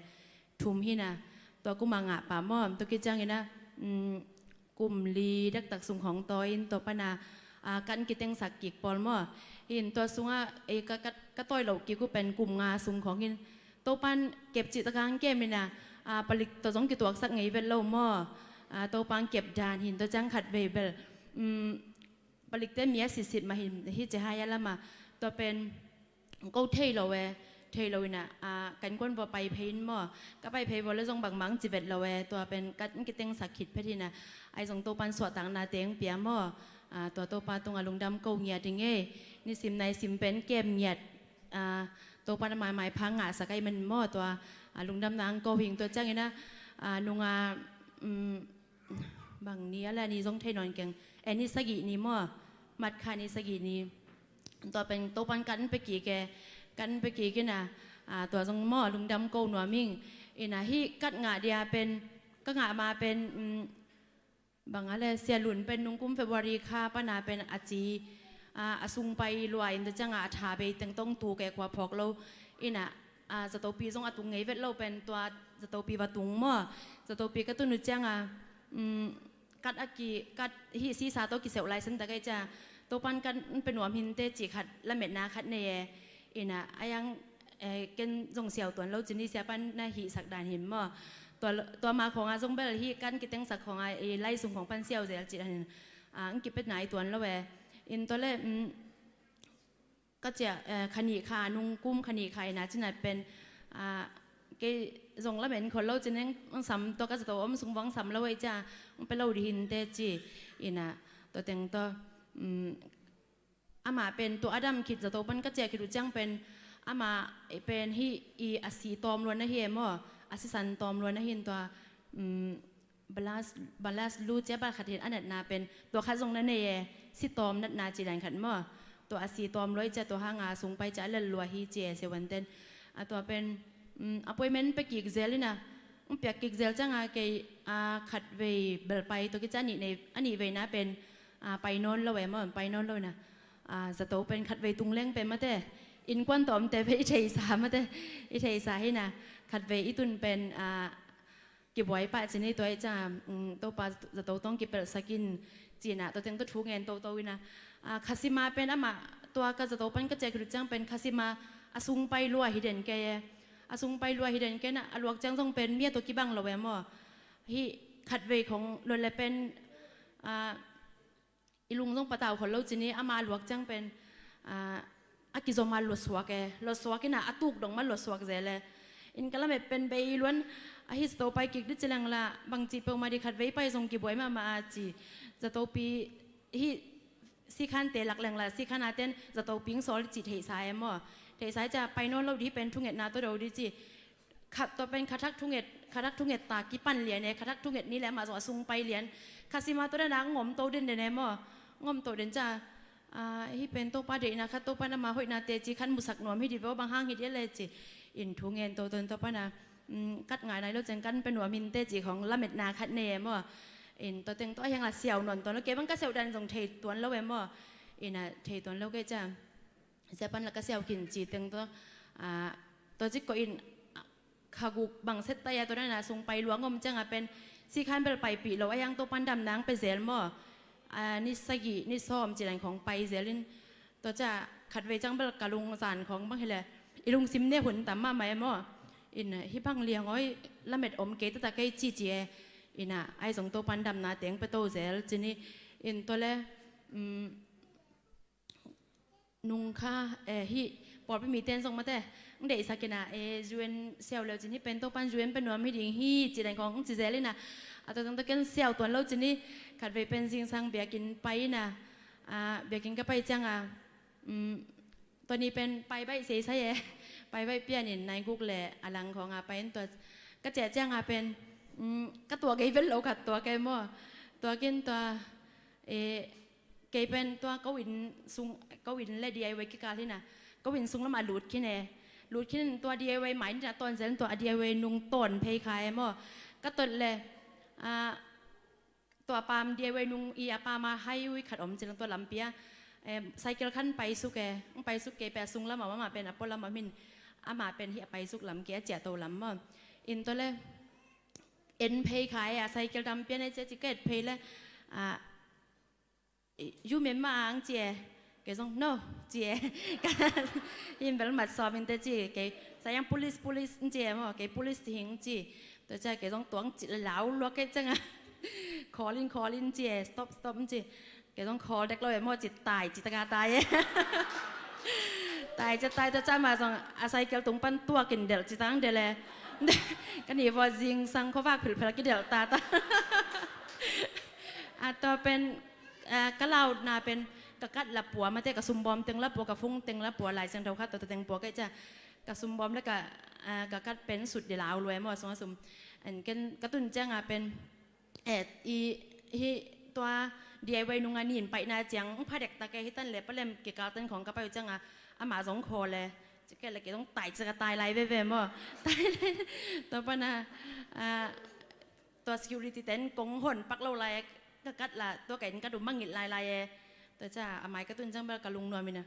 thum hina. Tua kuma ngah pah maw? Tua kiciang ina, um, kum li daktak sung khawng tawi in tua pana, a, kan kitengsak kik pawl maw? Hin tua sungah, e, ka, ka, ka tawi loh kik uh pen kum nga sung khawng hin. Topan kepcih taka ang kem ina, a, palik tua zong kituaksak ngei vet lo maw? A, Topan kep dan hin tua ciang khat vei bel. Um, palikte mi a sitsit mah hin hi ci hai a lama. Tua pen ko thei lo e, thei lo inah, a, kan kuan vua pai phei in maw. Ka pai phei vua le zong bangmang ci vet lo e, tua pen kat in kitengsak khit phet inah, ai zong Topan suahtakna teng pia maw. A, tua Topa tungah lungdam ko ngiat ing ei, nisim naisim pen kem ngiat, a, Topan a maimai pha ngahsak ai man maw, tua, a, lungdamna ang ko hing tua ciangin a, a, nunga, um, bang ni a le ni zong thei nawn keng, e ni sagih ni maw, mat kha ni sagih ni. Tua pen Topan kat in pe kik e, kat in pe kik inah, a, tua zong maw lungdam ko nuam ing. Inah hih kat ngah dia pen, ka ngah ma pen, um, bang a le Sia Lun pen nungkum February kha pana pen a ci, a, a sung pai lua in tua ciangah a tha bei teng tong tuk e, khua phawk lo. Inah, a, zatopi zong a tung ngei vet lo pen tua zatopi va tung maw. Zatopi ka tun uh ciangah, um, kat a ki, kat hih sisa tawh kiseuh lai sen tak ei cia, Topan kat in pe nuam hinte ci khat lametna khat nei e. Inah a yang, eh, ken zong siau tuan lo ci ni, sia pan na hihsak dan him maw. Tua, tua ma khawngah zong bel hih kan kitengsak khawngah i lai sung khawng pan siau zel ci dan hin, a, ang kipetna i tuan lo e. In tua le, um, ka cia, eh, khanih kha, nungkum khanih kha inah cinah pen, a, kei zong lamen khol lo ci neng, ang sam tua ka zato om sung vang sam lo ei cia, ang pe lo di hinte ci. Inah tua teng tua, um, amah pen tua a dam khit zato pan ka ciah khit uh ciang pen amah pen hih i a si tawm luan ahi e maw, a sisan tawm luan ahi in tua, um, balas, balas lu cia bal khat hin a natna pen tua khat zong na nei e, si tawm natna ci dan khat maw. Tua a si tawm luai cia tua hanga sung pai cia a lel lua hi ci e, sewanten. A tua pen, um, appointment pe kik zel inah, ang piak kik zel cianga kei, a, khat vei bel pai tua kicia a nih nei, a nih veina pen, a, pai nawn lo e maw, pai nawn lo inah. A, zato pen khat vei tung leng pen mate, innkuan tawmte pen i theisa mate, i theisa hinah, khat vei i tun pen, a, kibuai pah ci ni tua i cia, um, Topa zato tawng kipelhsak in cinah, tua teng tua thu ngen toto inah. A, khasima pen amah tua ka zato pan ka ciah khit uh ciang pen khasima a sung pai lua hi den kei e. A sung pai lua hi den kei inah, a luak ciang zong pen mi a tua kibang lo e maw. Hih khat vei khong luat le pen, a, i lung zong patau khol lo ci ni, ama luak ciang pen, a, a kizom a luatsuak e, luatsuak inah a tuk dong ma luatsuak zel e. In ka lamet pen bei luan, a hi zato pai kik di ci leng la, bangci peuhmah di khat vei pai zong kibuai mahmah a ci. Zatopi hih sikhante lak leng la, sikhan a ten zatopi ing sawl di ci theihsa e maw. Theihsa i cia pai nawn lo di pen thungetna tua do di ci. Khat tua pen khathak thunget, khathak thunget ta kipan lian e, khathak thunget ni le amah zong a sung pai lian. Khasima tua dana ngom to den den e maw. Ngom to den cia, a, hih pen Topa deihna khat, Topa nama hoihna teci khat musak nuam hi di vo, bang hang hi di a le ci. In thu ngen to ton Topa na, um, kat ngai nai lo ciang kan pe nuam hinte ci khong lametna khat nei e maw. In tua teng tua hiang la siau nawn ton lo, kei bang ka siau dan zong thei tuan lo e maw. Inah thei tuan lo kei cia. Sia pan la ka siau kin ci teng tua, a, tua cik ko in, a, kha guk bang set tai a tua dana sung pai luang om cianga pen sikhan bel paipih lo a yang Topan damna ang pe zel maw. A, ni sagih, ni sawm ci dan khong pai zel in tua cia khat vei ciang bel ka lung zan khong bang hi le i lungsim ne hun tam mahmah e maw. In, a, hih bang liang oi lamet om kei tata kei ci ci e. Inah ai zong Topan damna teng pe to zel ci ni. In tua le, um, nung kha, eh, hih pawlpi miten zong mate ang deihsak inah, eh, U N siau leu cin hih pen Topan U N pe nuam hi ding hi ci dan khong ang ci zel inah. A tua teng tua ken siau tuan lo cin hi. Khat vei pen zingsang biakinn pai inah, a, biakinn ka pai cianga, um, tua ni pen pai baih seisai e. Pai baih pianin nai guk le a lang khonga pai in tua ka ciah cianga pen, um, ka tuak ei vel lo khat tuak e maw. Tuakin tua, eh, kei pen tua ko inn sung, ko inn le D I Y kikal hinah, ko inn sung lamah lut khin e. Lut khin in tua D I Y mai nina tawn zel in tua a D I Y nung tawn phei kha e maw. Ka tot le, a, tua pam D I Y nung i a pama hai ui khat om cilang tua lampia, em, cycle khan paisuk e. Ang paisuk kei pe a sung lamah mama pen a pua lamah min, ama pen hi a paisuk lam kei a ciah to lam maw. In tua le en phei kha e, a cycle dam pian e cia ci ka et phei le, a, "You member ang?" ci e. Kei zong, "No," ci e. Him bel mat sawm inte ci. Kei sayang, "Police, police," ci e maw. Kei, "Police ti hing," ci. Tua cia kei zong tuang ci lau luak kei cianga, "Call in, call in," ci e. "Stop, stop," ci. Kei zong call dek lo e maw ci, tai ci taka tai e. Tai ca, tai ta ca, amah zong a cycle tung pan tuakin delh ci tang delh e. Ka nih vua zingsang khuavak philphel kidelh ta ta. A tua pen, eh, ka launa pen ka kat la pua mate, ka sumbawm teng la pua, ka phone teng la pua, Lai Siangtho khat tua teng pua kei ca. Ka sumbawm le ka, eh, ka kat pen sut di lau lua e maw, sung a sum. An ken ka tun cianga pen, eh, i, hi tua D I Y nunga nin paina ciang, ung phadek ta kei hi tan le, palem kikal tan khong ka pai uh cianga, amah zong khaw le, ci kei le kei zong tai ci ka tai lai veve maw. Tai lai, tua pana, ah, tua security ten kong hon pak lo lai, ka kat la, tua ka inn ka dum mangit lai lai e. Tua ca, a mai ka tun ciang bel ka lungnuam ina.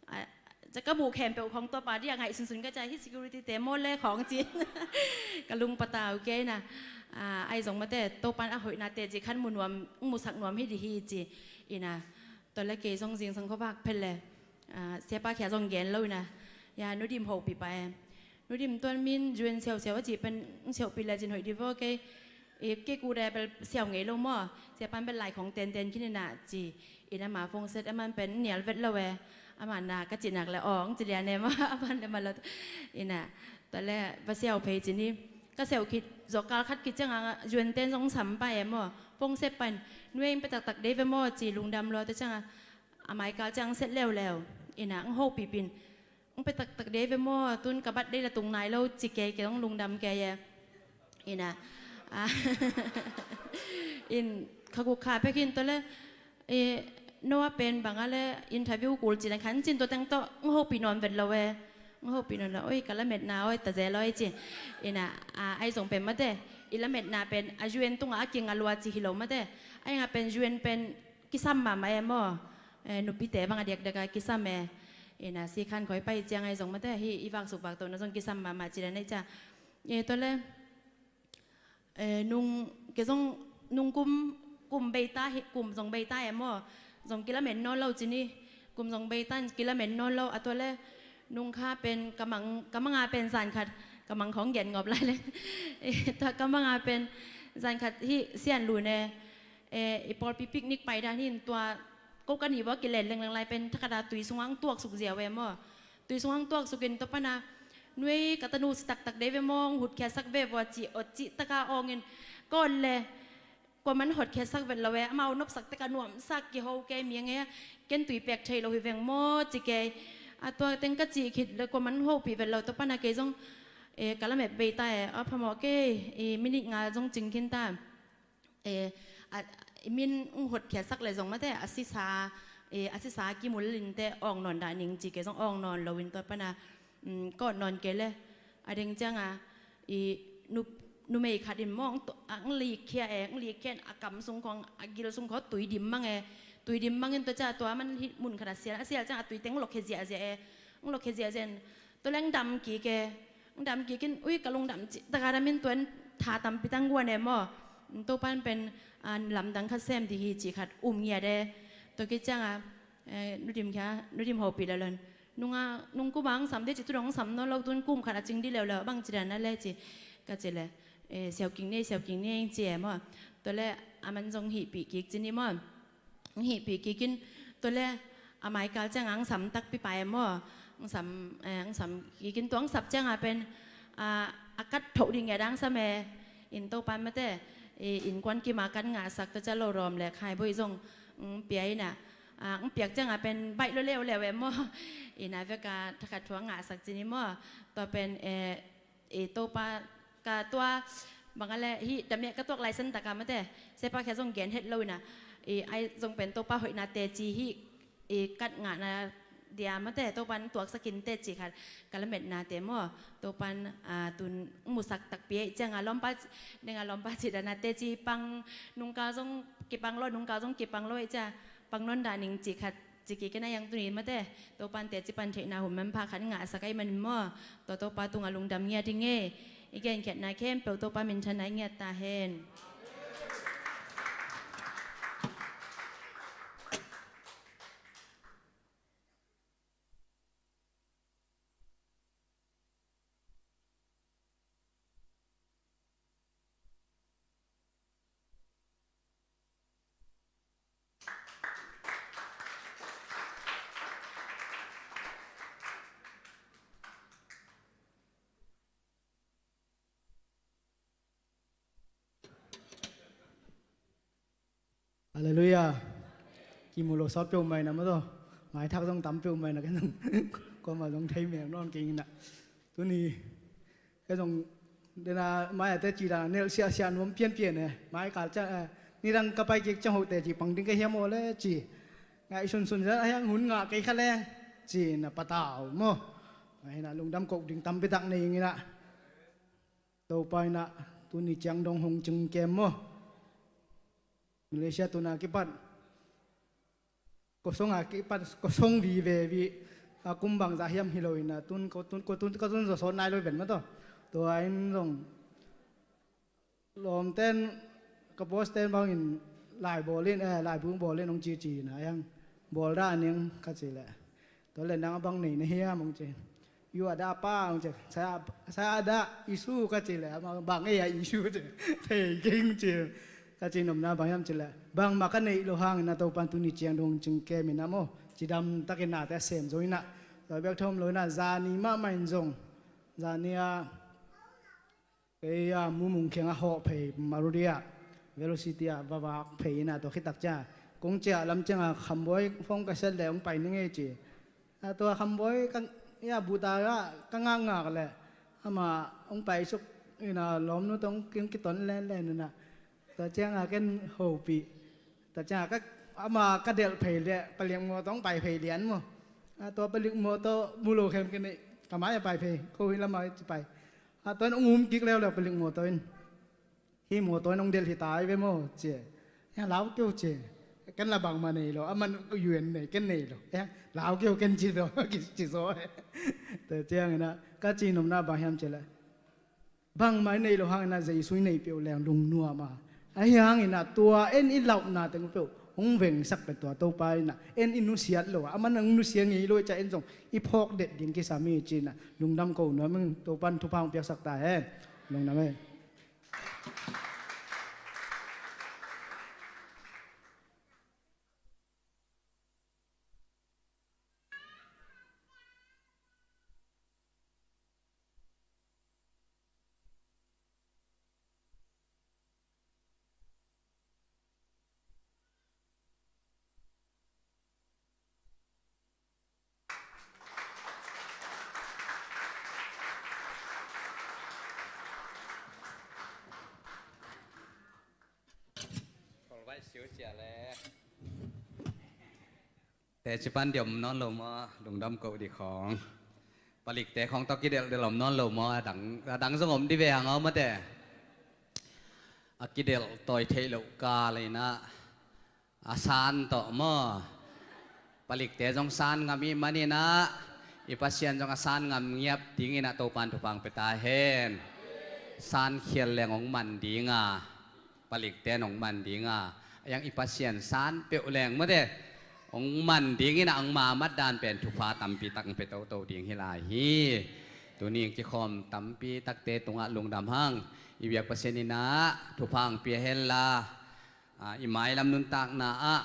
A, ca ka muh khempeuh khong tua pa dia ngaih sunsun ka ca, hi security te maw le khong ci. Ka lung patau kei ina. A, ai zong mate, Topan a hoihna te ci khan mu nuam, musak nuam hi di hi ci. Ina, tua le kei zong zingsang khuavak phel le. A, siapa khia zong gen lo ina. Ya, Nu Dim hopih pa e. Nu Dim tuan min U N siausiau a ci pen, siaupih le cin hoih di vo kei. I, kei ku de bel siau ngei lo maw. Siapan bel lai khong tenten khin ina ci. Ina ma phone set aman pen nial vet lo e. Aman na ka ci nak le ong ci lian e maw. Aman le ma lo. Ina, tua le va siau phei ci ni. Ka siau khit, zawh kal khat khit cianga U N ten zong sam pa e maw. Phone set pan, nueng pe taktak dei ve maw ci lungdam lo te cianga. A mai kal ciang set leuleu. Ina, ang hopih pin. Ang pe taktak dei ve maw, tun ka bat dei la tung nai lo, ci kei kei ang lungdam kei e. Ina. A. In, kha guk kha pek in tua le, e, Noah pen bang a le interview kul ci na khan cin tua teng tawh, ang hopih nawn vet lo e. Ang hopih nawn lo, oi, ka lametna, oi, ta zel oi ci. Ina, a, ai zong pen mate, i lametna pen, a U N tunga a kinga lua ci hi lo mate. Ai nga pen U N pen, kisam mahmah e maw. Eh, nupite bang a diakdiak a kisam e. Ina si khan khoi pai ciang ai zong mate hi i vaksuk vaktohna zong kisam mahmah ci dan ei ca. Eh, tua le, eh, nung, ke zong nung kum, kum beita hi, kum zong beita e maw. Zong kilamen nawn lo ci ni. Kum zong beita kilamen nawn lo a tua le. Nung kha pen ka mang, ka manga pen zan khat, ka mang khong gen ngop lai le. Eh, tua ka manga pen zan khat hi sian lu ne. Eh, i pawlpi picnic pai dan hin tua ko ka nih bawk kilen lengleng lai pen thakhat a tui sungah ang tuaksuk ziau e maw. Tui sungah ang tuaksuk in tua pana nuei ka tanu si taktak dei ve maw, ang hutkhiatsak ve vua ci, awt cih taka awngin ka awt le kuaman hotkhiatsak vet lo e, amau nopsak tek a nuamsak kiho kei mi ang e, ken tui pek thei lo hi veng maw ci kei. A tua teng ka cih khit le kuaman hopih vet lo tua pana kei zong, eh, ka lamet bei ta e, a phamawh kei, eh, minute nga zong cing khin ta. Eh, a, i min ung hotkhiatsak le zong mate, a sisa, eh, a sisa kimul linte awng nawn dah ning ci kei zong awng nawn lo in tua pana, mm, ka awt nawn kei le, a deng cianga, i nu, numei khat in maw, ang to, ang likkhia e, ang likkhia in a kam sung khong, a gil sung khong tui dim mang e, tui dim mang in tua ca tua man hi mun khat a sial, a sial cianga tui teng lokkhia ziahziah e, ang lokkhia ziahziah in, tua leng dam kik e, Ang dam kik in, ui, ka lungdam cih taka dam in tuan tha tampi tang guan e maw. Topan pen, ah, lamdang khat sem di hi cih khat um ngiat e. Tua kik cianga, eh, nudim kia, nudim hopih lalon. Nunga, nung kum ang sam di cih tu dong sam nawn lo tun kum khat a cing di leuleu bang ci dan a le ci. Ka ci le, eh, siau king nei, siau king nei ci e maw. Tua le, aman zong hihpih kik ci ni maw. Ang hihpih kikin tua le a maikal cianga ang sam takpi pai e maw. Ang sam, eh, ang sam kikin tua ang sap cianga pen, ah, a kat thoh ding e dang sam e. In Topan mate, i, innkuan kima kan ngahsak tua cia lo rawm le khai boi zong, mm, pia ina. Ah, ang piak cianga pen baih lo leuleu e maw. Ina veka thakhat thu ang ngahsak cini maw. Tua pen, eh, I Topa ka tua bang a le hi damiah ka tuak laisan taka mate. Sepa khia zong gen het lo ina. I ai zong pen Topa hoihna teci hi. I kat ngahna dia mate Topan tuaksakin teci khat ka lametna te maw. Topan, ah, tun musak takpi ei cianga lawmpa, nenga lawmpa ci dana teci pang nungkal zong kipang lo, nungkal zong kipang lo ei cia pang nawn dah ning ci khat. Ci kik in a iang tuni mate, Topan teci pan theihna hun manpha khat ngahsak ahih manin maw, tua Topa tungah lungdam ngiat i ngei. I genkhiatna khempeuh Topa minthanna i ngiat ta hen. Halleluiah. Kimu lo sawt peuhmah in ah maw taw. Maithak zong tam peuhmah in ah, ken zong kuamah zong thei mel nawn kei ing in ah. Tuni ken zong dena mai-ate ci dan a nelh siahsiah nuam pianpian e. Mai kal ciang, eh, nidang ka pai kik ciang hoh teci pang ding ka hiam aw le ci. Ngaihsunsun zan a hiang hun ngah kei kha leng ci-in ah patau maw. Ahi in ah lungdam koh ding tampi tak nei ing in ah. Topa in ah tuni ciang dong hong cing kem maw. Malaysia tun a kipat, kosong a kipat, kosong vive vih a kum bangzah hiam hi lo in ah, tun ko tun ko tun ko tun zaw sawt nai lo ven maw taw. Tua in zong lawmten ka boss ten bangin laibawl in, eh, laibu bawl in hong cici in ah, hiang bawl dah a ning ka ci leh. Tua leh nang a bang nei na hiam hong ci. Yu a dah pa hong ci. Saya, saya a dah Isu ka ci leh. Ama bang ei a Isu ci. Thei kei hong ci. Ka ci nopna bang hiam ci leh, bangmah ka neih loh hangin ah Topan tuni ciang dong cing kem in ah maw. Cidam takin nate a sem zo in ah. Tua bek thawm lo in ah zani mahmah in zong. Zani a kei a mumung khiang a hawh phei Maruti ah, Velocity ah va vak phei in ah tua khitak ciang kong ciah lam ciang a Khambawi phone ka set leh hong pai ning ei ci. A tua Khambawi ka, ia buta ah ka ngakngak leh amah hong pai suk in ah lawmnu tawh hong kiton lenlen in ah. Tua ciang a ken hopih. Tua ciang a ka, ama ka delh phei leh palik mawtaw hong pai phei lian maw. A tua palik mawtaw mu lo khem kei neih ka mai a pai phei ko hi lam a ci pai. A tua in hong um kik leuleu palik mawtaw in. Hih mawtaw in hong delh hi ta hi ve maw ci. Ia lau kei uh ci. Ken la bangmah nei lo, aman U N nei, ken nei lo. Ia lau kei uh ken ci zaw, kici zaw. Tua ciangin ah ka ci nopna bang hiam ci leh, bangmah i neih loh hangin ah Jesu i neih peuh leng lungnuam a. Ahi hangin ah tua en i lauhna teng peuh hong vengsak pen tua Topa in ah en i nusiat lo a, aman hong nusia ngei lo i ciah en zong i phawk det ding kisam hi ci-in ah lungdam ko nuam ing. Topan thupha hong piaksak ta hen. Lungdam e. Teci pan diom nawn lo maw, lungdam ko dih khawng. Palikte khawng tawh kidelh delh om nawn lo maw, a dang, a dang zong om dih ve hang aw mate. A kidelh tawi theih loh kal in ah, a san tawh maw. Palikte zong san ngam ih manin ah, i Pasian zong a san ngam ngiat dingin ah Topan thupha hong pia ta hen. San khial leng hong man ding a. Palikte in hong man ding a, a iang i Pasian san peuh leng mate hong man dingin ah hong mamat dan pen thupha tampi tak hong pia toto ding hi lai hi. Tuni kikhawm tampi takte tungah lungdam hang. I biak Pasian in ah thupha hong pia hen la, a, i mailam nuntakna ah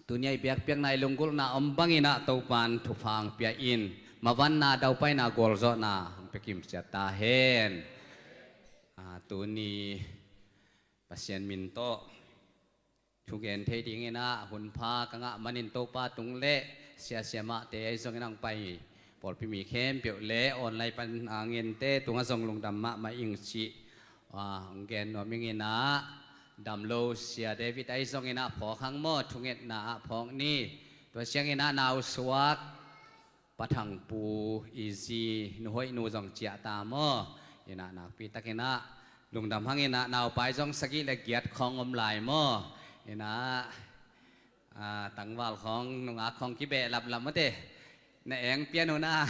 tuni a i biakpiakna i lunggulhna om bangin ah Topan thupha hong pia in, mavanna daupaina gualzawhna hong pia kimsiat ta hen. A, tuni Pasian min tawh thugen thei dingin ah hunpha ka ngah manin Topa tung le siasia mahte ahi zongin ah hong pai pawlpi mi khempeuh le online pan a ngente tungah zong lungdam mahmah ing cih, ah, hong gen nuam ing in ah, dam lo Sia David ahi zongin ah phawk hang maw, thungetna ah phawk ni. Tua ciangin ah nausuak Pa Thang Pu i zi Nu Hoih Nu zong ciah ta maw. In ah nakpi takin ah lungdam hang in ah, naupai zong sagih le giat khawng om lai maw. In ah, a, tangval khawng, nungak khawng kibehlap lam mate. Na eng pian uh na.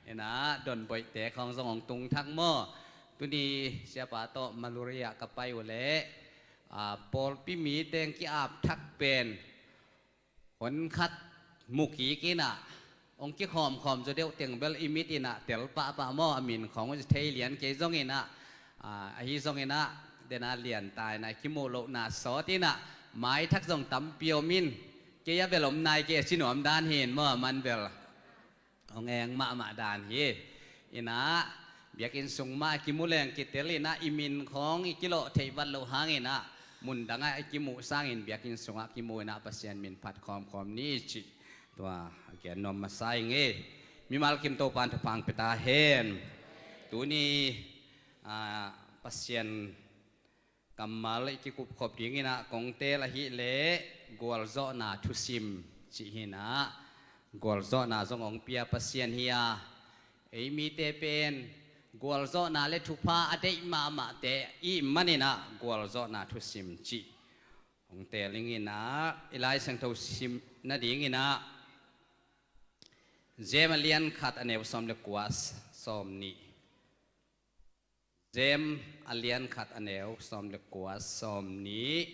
In ah donboihte khawng zong hong tung thak maw. Tuni siapa tawh Maluri ah ka pai uh leh, a, pawlpi mi teng ki-ap thak pen hon khat mu kik in ah, hong kikhawmkhawm zaw deuh teng bel i mit in ah tel pahpah maw, a min khawng uh thei lian kei zongin ah, a, ahi zongin ah, dena lian ta in ah, kimuh lohna sawt in ah, maithak zong tampi om in, kei a bel om nai kei a ci nuam dan hi in maw, a man bel hong eng mahmah dan hi. In ah, biakinn sung mah a kimu leng kitel in ah, i min khawng i kilawh theih vat loh hangin ah, mundangah i kimuh sangin biakinn sungah kimuh inah Pasian min phat khawmkhawm ni cih tua a gen nuam masa ing e. Mimal kim Topan thupha pia ta hen. Tuni, ah, Pasian kammal i kikupkhop dinginah kong teel ahih leh gualzawhna thusim cih hinah gualzawhna zong hong pia Pasian hi a, ei mite pen gualzawhna le thupha a deih mahmahte i hih maninah gualzawhna thusim cih hong teel dinginah i Lai Siangtho sim nadinginah Jem a lian khat a neu sawm le kua, sawm nih. Jem a lian khat a neu sawm le kua, sawm nih.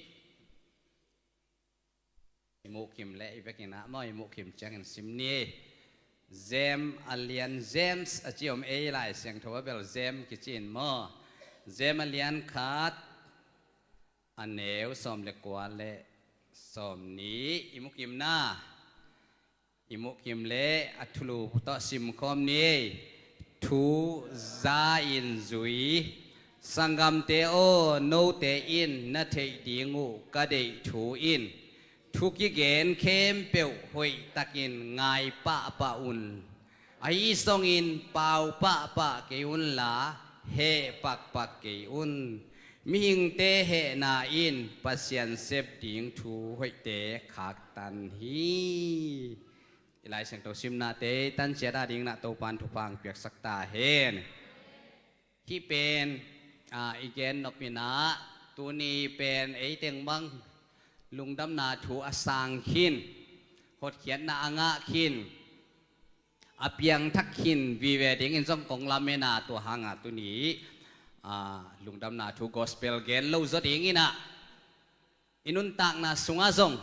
I muhkim leh i vekinah maw, i muhkim ciangin sim ni. Jem a lian, James a ci om ei, Lai Siangtho a bel Jem kici in maw. Jem a lian khat a neu sawm le kua le sawm nih. I muhkim na. I muhkim leh a thulu tawh simkhawm ni. Thu za in zui. Sanggamte aw, note in na theih ding uh ka deih thu in thu kigen khempeuh hoihtakin ngai pahpah un. Ahi zongin pau pahpah kei unla, heh pakpak kei un. Mihingte hehna in Pasian sep ding thu hoihte khaktan hi. I Lai Siangtho simnate tan ciat a dinginah Topan thupha piaksak ta hen. Hih pen, ah, i gen nop inah tuni pen ei teng bang lungdamna thu a sang khin, hotkhiatna a ngah khin, a piangthak khin vive dingin zong kong lamen a, tua hangah tuni, ah, lungdamna thu gospel gen lo zaw dinginah i nuntakna sungah zong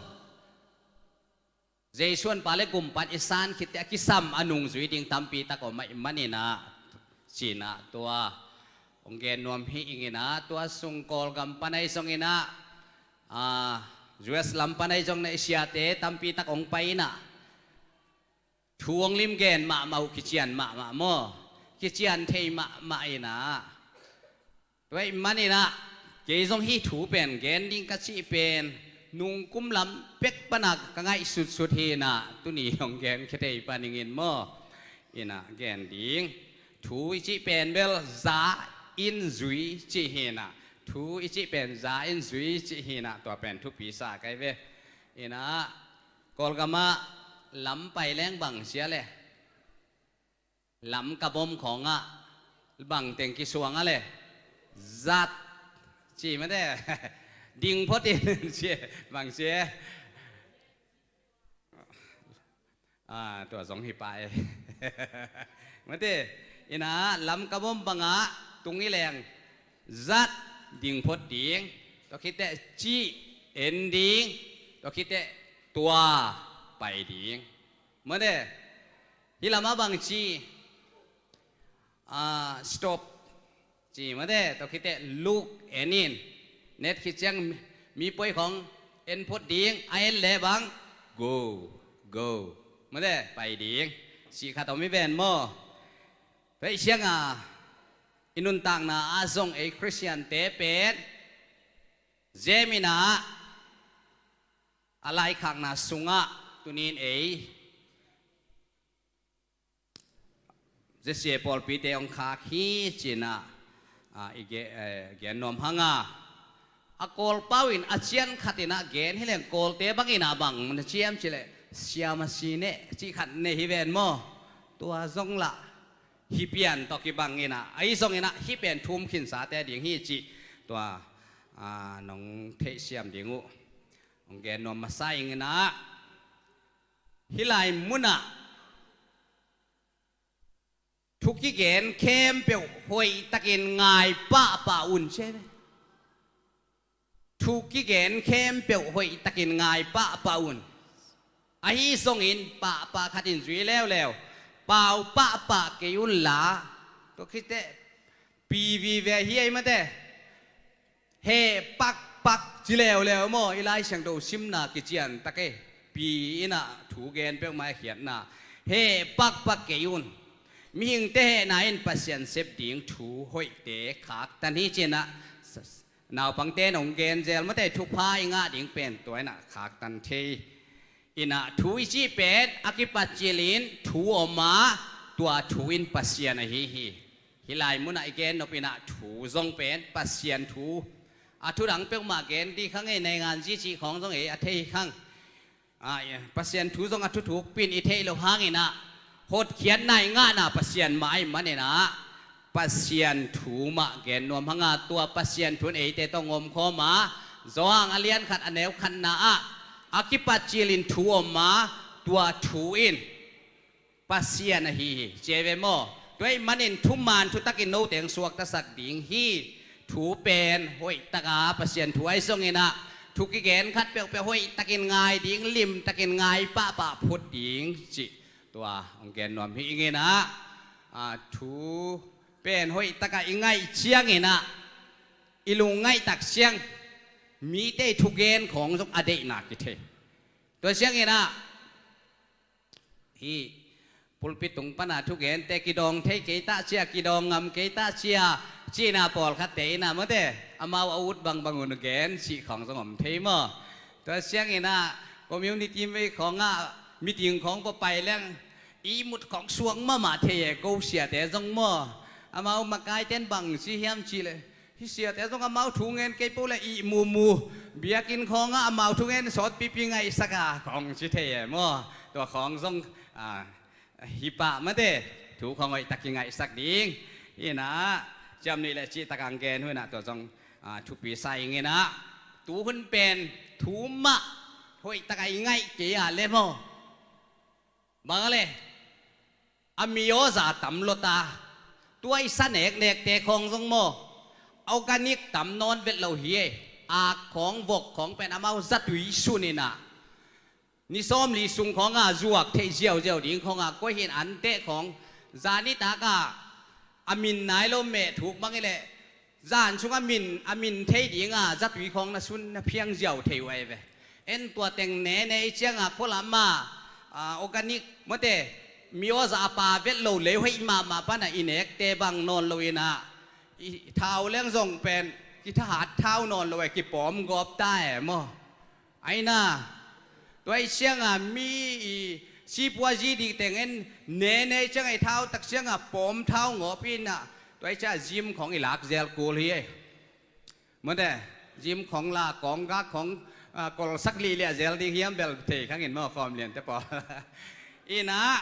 Jesu an pa le gumpa in i san khitteh a kisam a nungzui ding tampi tak om ahih maninah cinah tua hong gen nuam hi inginah, tua sung Kawlgam pan ahi zonginah, ah, U S lam pan ahi zongin i siate tampi tak hong pai inah thu hong limgen mahmah uh, kician mahmah maw, kician thei mahmah inah. Tua ahih maninah kei zong hih thu pen gen ding ka cih pen nungkum lam pek pana ka ngaihsutsut hinah tuni hong gen khia thei pan ingin maw. Inah gen ding thu i cih pen bel za in zui cih hinah, thu i cih pen za in zui cih hinah, tua pen thupi sa kai ve. Inah Kawlgamah lam pai leng bang sia le, lam ka bom khawngah bang teng kisuang a le, zat ci mate. Ding phot in ci, bang ci. Ah, tua zong hi pa e. Mate, inah lam ka bom bangah tung i leng zat, ding phot ding, tua khitteh ci, en ding, tua khitteh tua pai ding. Mate, hih lamah bang ci, ah, stop ci mate, tua khitteh look, en in. Net khit ciang mi poi khawng en phot ding, a en le bang go, go. Mate, pai ding. Sih khat om i ven maw. Tua ahih ciangah i nuntakna ah zong ei Khristiante pen Jem inah a laikhakna sungah tunin ei J C A pawlpite hong khak hi cinah, ah, i ge-, eh, gen nuam hanga. A Kawl pau in a cian khat inah gen hi leng Kawlte bangin a bang na ciam cih leh siamasi neh cih khat nei hi ven maw. Tua zong lah hih pian tawh kibang inah, ahi zonginah hih pen thu um khinsate ding hi cih tua, ah, nong theihsiam ding uh hong gen nuam masa inginah, hih lai munah thu kigen khempeuh hoihtakin ngai pahpah un ci ve. Thu kigen khempeuh hoihtakin ngai pahpah un. Ahi zongin pahpah khatin zui leuleu. Pau pahpah kei unla, tua khitteh pi vive hi ei mate. Heh pakpak ci leuleu maw, i Lai Siangtho simna kician tak e. Pi inah thu gen peuhmah a khiatna. Heh pakpak kei un. Mihingte hehna in Pasian sep ding thu hoihte khaktan hi cinah, Naupangte in hong gen zel mate, thupha i ngah ding pen tua in ah khaktan thei. In ah thu i cih pen a kipat cilin thu om a, tua thu in Pasian ahi hi. Hih lai munah i gen nop in ah thu zong pen Pasian thu. A thu dang peuhmah gen dih khang ei, naingan zi cih khawng zong ei a thei khang. Ah, Pasian thu zong a thuthuk pin i theih loh hangin ah hotkhiatna i ngahna Pasian mah ahih manin ah Pasian thu mah gen nuam hang a, tua Pasian thu in eite tawh hong omkhawm a, Johan a lian khat a neu khatna ah a kipat cilin thu om a, tua thu in Pasian ahi hi, ci hi ve maw? Tua ahih manin thuman thutakin note hong suaktasak ding hi. Thu pen hoih taka Pasian thu ahi zongin ah thu kigen khat peuhpeuh hoih takin ngai ding, lim takin ngai pahpah phut ding cih tua hong gen nuam hi ing in ah, ah, thu pen hoih taka i ngaih ciangin ah i lungngaih tak ciang mite thugen khawng zong a deihna kithei. Tua ciangin ah hih pulpit tung pana thugente kidawng thei kei ta cia, kidawng ngam kei ta cia, cihna pawlkhatte in ah mate, amau a ut bangbang un gen cih khawng zong om thei maw? Tua ciangin ah community vei khawngah meeting khawng pawh pai leng ihmut khawng suak mahmah thei e, ko siate zong maw? Amau makaiten bang ci hiam cih leh, hih siate zong amau thu ngen kei peuh leh ihmu mu, biakinn khawngah amau thu ngen sawtpipi ngaihsak a khawng ci thei e maw? Tua khawng zong, ah, hi pah mate, thu khawng hoih tak kingaihsak ding. Hi in ah ciam nih leh cih tak hong gen uh in ah tua zong, ah, thupi sa ing in ah, tu hun pen thu mah hoih tak a i ngaih kei a leh maw? Bang a leh a mi awza tam lua ta, tua i sa neknekte khawng zong maw, organic tam nawn vet lo hi e. Ak khawng, vok khawng pen amau zatui sun in ah ni sawmli sung khawngah zuak theih ziauziau ding khawngah koi hin anteh khawng, zan nitak ah a min nai lo meh thuk bang hi leh zan sungah min, a min thei dinga zatui khawng na sun na phiang ziau thei uh ahi ve. En tua teng nene i cianga khualam a, ah, organic mate, mi awza a pa vet lo lei hoih mahmah pana i nekte bang nawn lo in ah, i thau leng zong pen kithahat thau nawn lo e, kipawm gawp ta e maw? Aina, tua i cianga mi i sipua zi dik teng en nene i cianga i thau tak cianga pawm thau ngawp in ah, tua i cianga gym khawng i lak zel kul hi e. Mate, gym khawng la, kawng gak khawng, ah, kolsak lihliah zel ding hiam bel thei khang in maw, khawm liante pawl. In ah,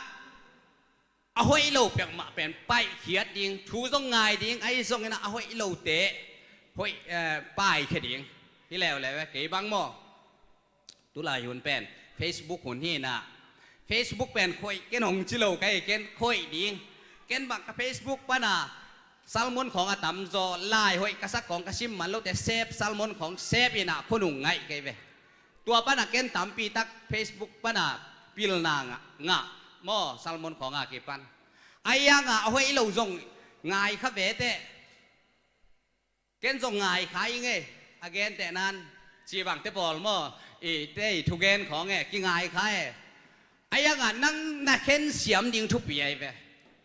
a hoih lo peuhmah pen paihkhiat ding, thu zong ngai ding, ahi zongin ah a hoih lote hoih, eh, paikhia ding. Hi leuleu e, kei bang maw? Tulai hun pen Facebook hun hi in ah, Facebook pen khoih ken hong ci lo ka hi, ken khoih ding. Ken bang ka Facebook pana sermon khawng a tamzaw, lai hoih ka sak khawng ka sim man lote sep, sermon khawng sep in ah khua nung ngaih kei ve. Tua pana ken tampi tak Facebook pana pilna ngah, ngah maw, sermon khawng a kipan. Ahi hanga a hoih lo zong ngai kha ve teh. Ken zong ngai kha ing e, a genteh nan, ci bangte pawl maw, i te i thugen khawng e, kingai kha e. Ahi hanga nang na khen siam ding thupi ahi ve.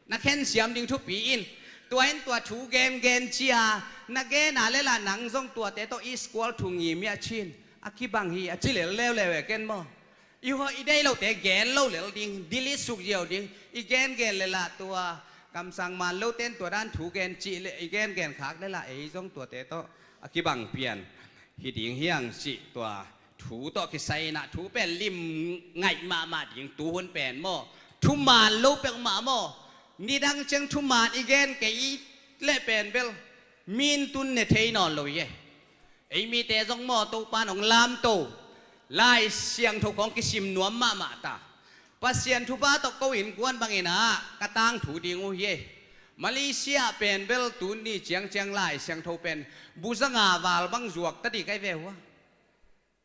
Na khen siam ding thupi in, tua in tua thu gengen cia na gen a lel a, nang zong tuate tawh i squal thu ngim i a cin, a kibang hi a ci lel leuleu e ken maw? I hawh i deih lote gen lo lel ding, delete suk ziau ding. I gengen lel a tua kamsang man lote in tua dan thu gen cih leh i gengen khak lel a, ei zong tuate tawh a kibang pian hi ding hi hang cih tua thu tawh kisai in ah, thu pen lim ngaih mahmah ding tu hun pen maw? Thuman lo peuhmah maw? Nidang ciang thuman i gen kei leh pen bel min tun ne thei nawn lo hi e. Ei mite zong maw, Topa in hong lamto, Lai Siangtho khawng kisim nuam mahmah ta. Pasian thupha tawh ko innkuan bangin ah ka tangthu ding uh hi e. Malaysia pen bel tun ni ciangciang Lai Siangtho pen bu zanga val bang zuak ta ding ka hi ve uh a.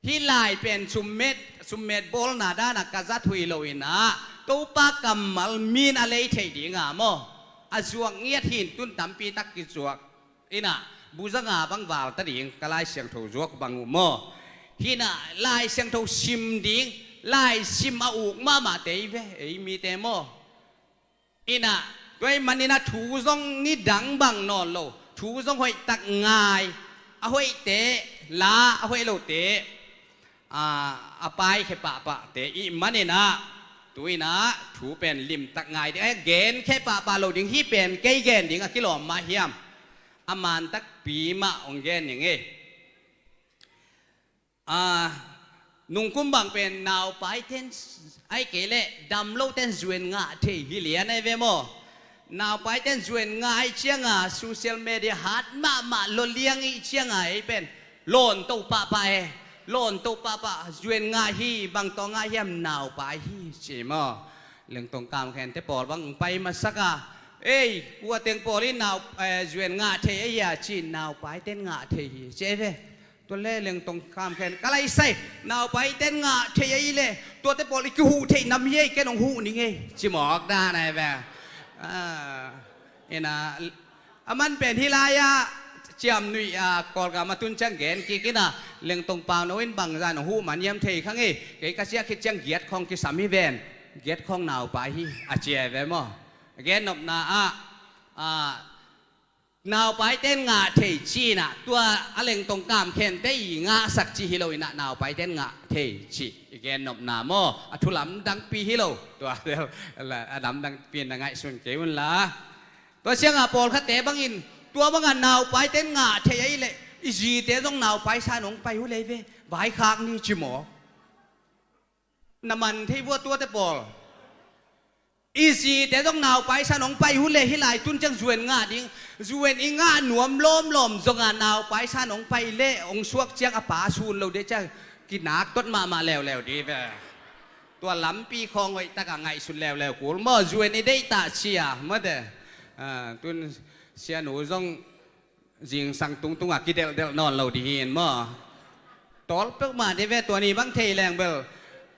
Hih lai pen summet, summet bawlna dana ka zat huih lo in ah, Topa kammal min a lei theih dinga maw, a zuak ngiat hi in, tun tampi tak kizuak in ah, bu zanga bang val ta ding ka Lai Siangtho zuak bang uh maw. Hi in ah Lai Siangtho sim ding, lai sim a uk mahmah te hi ve ei mite maw. In ah, tua ahih manin ah thu zong nidang bang nawn lo, thu zong hoih tak ngai, a hoihte la, a hoih lote a, a paikhia pahpahte i hih manin ah, tu-in ah thu pen limtak ngai ding, a genkhia pahpah lo ding, hih pen kei gen ding a kilawm mah hiam? A man takpi mah hong gen ning ei. A, nungkum bang pen naupaite'n, ahih kei leh damlote'n zuan ngah thei hi lian ahi ve maw. Naupaite'n zuan ngah ahih ciangin social media hat mahmah lo liang ahih ciangin ei pen lawnto pahpah e, lawnto pahpah, zuan ngah hi, bang tawh ngah hiam, naupai hi ci maw. Lengtong Kam Khente pawl bang pai masak a, ei, kua teng pawl in nau, eh, zuan ngah thei ahi a ci, naupaite'n ngah thei hi ci ei ve. Tua leh Lengtong Kam Khen ka laisai, naupaite'n ngah thei ahi leh tuate pawl i kihuh theih nam hi ei, ken hong huh ning ei ci mawk dan ahi ve. A, ina, a man pen hih lai-ah ciamnuih, a, Kawlgam a tun ciang gen kik in ah, Lengtong Pauno in bangzah in hong huh man hiam thei kha ngei, kei ka ciah khit ciang giat khawng kisam hi ven, giat khawng naupai hi a ci ahi ve maw. Gen nopna ah, a, naupaite'n ngah thei ci-in ah, tua a Lengtong Kam Khente i ngahsak cih hi lo-in ah, naupaite'n ngah thei cih i gen nopna maw, a thu lamdangpi hi lo. Tua a lamdangpi na ngaihsun kei un la. Tua ciangin pawlkhatte bangin, tua bangin naupaite'n ngah thei ahih leh i zite zong naupai san hong pai uh lei ve, vaikhak ni ci maw. Na man thei vua tuate pawl. I zite zong naupai san hong pai uh leh hih lai tun ciang zuan ngah ding. Zuan i ngah nuam lawmlawm zongin naupai san hong pai leh hong suak ciang a pa sun lo ding ciang kinak tot mahmah leuleu ding ve. Tua lampi khawng hoih takin ngaihsun leuleu kul maw, zuan i deih ta ci a, mawte. A, tun sianu zong zingsang tungtungah kidelhdelh nawn lo ding hi in maw. Tawl peuhmah ding ve, tua ni bang thei leng bel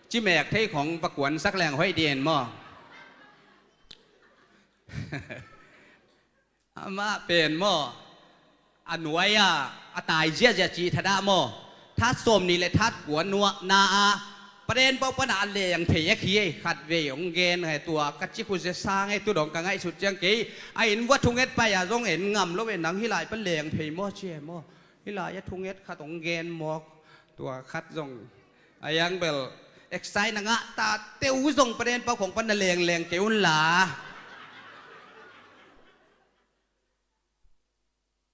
cimek thei khawng va kuansak leng hoih ding in maw. Amah pen maw, a nuai-ah a tai ziahziah cih thadah maw, that sawmnih le that kua nuahna ah Paden pau pan a leng phei a khi ei, khatvei hong gen hi. Tua ka ci khu zia sang ei, tu dong ka ngaihsut ciang kei a inn vua thunget pai a zong en ngam lo ve, nang hih lai pan leng phei maw ci e maw. Hih lai a thunget khat hong gen mawk. Tua khat zong a yang bel excite na ngah ta teu zong Paden pau khawng pan na lengleng kei un la.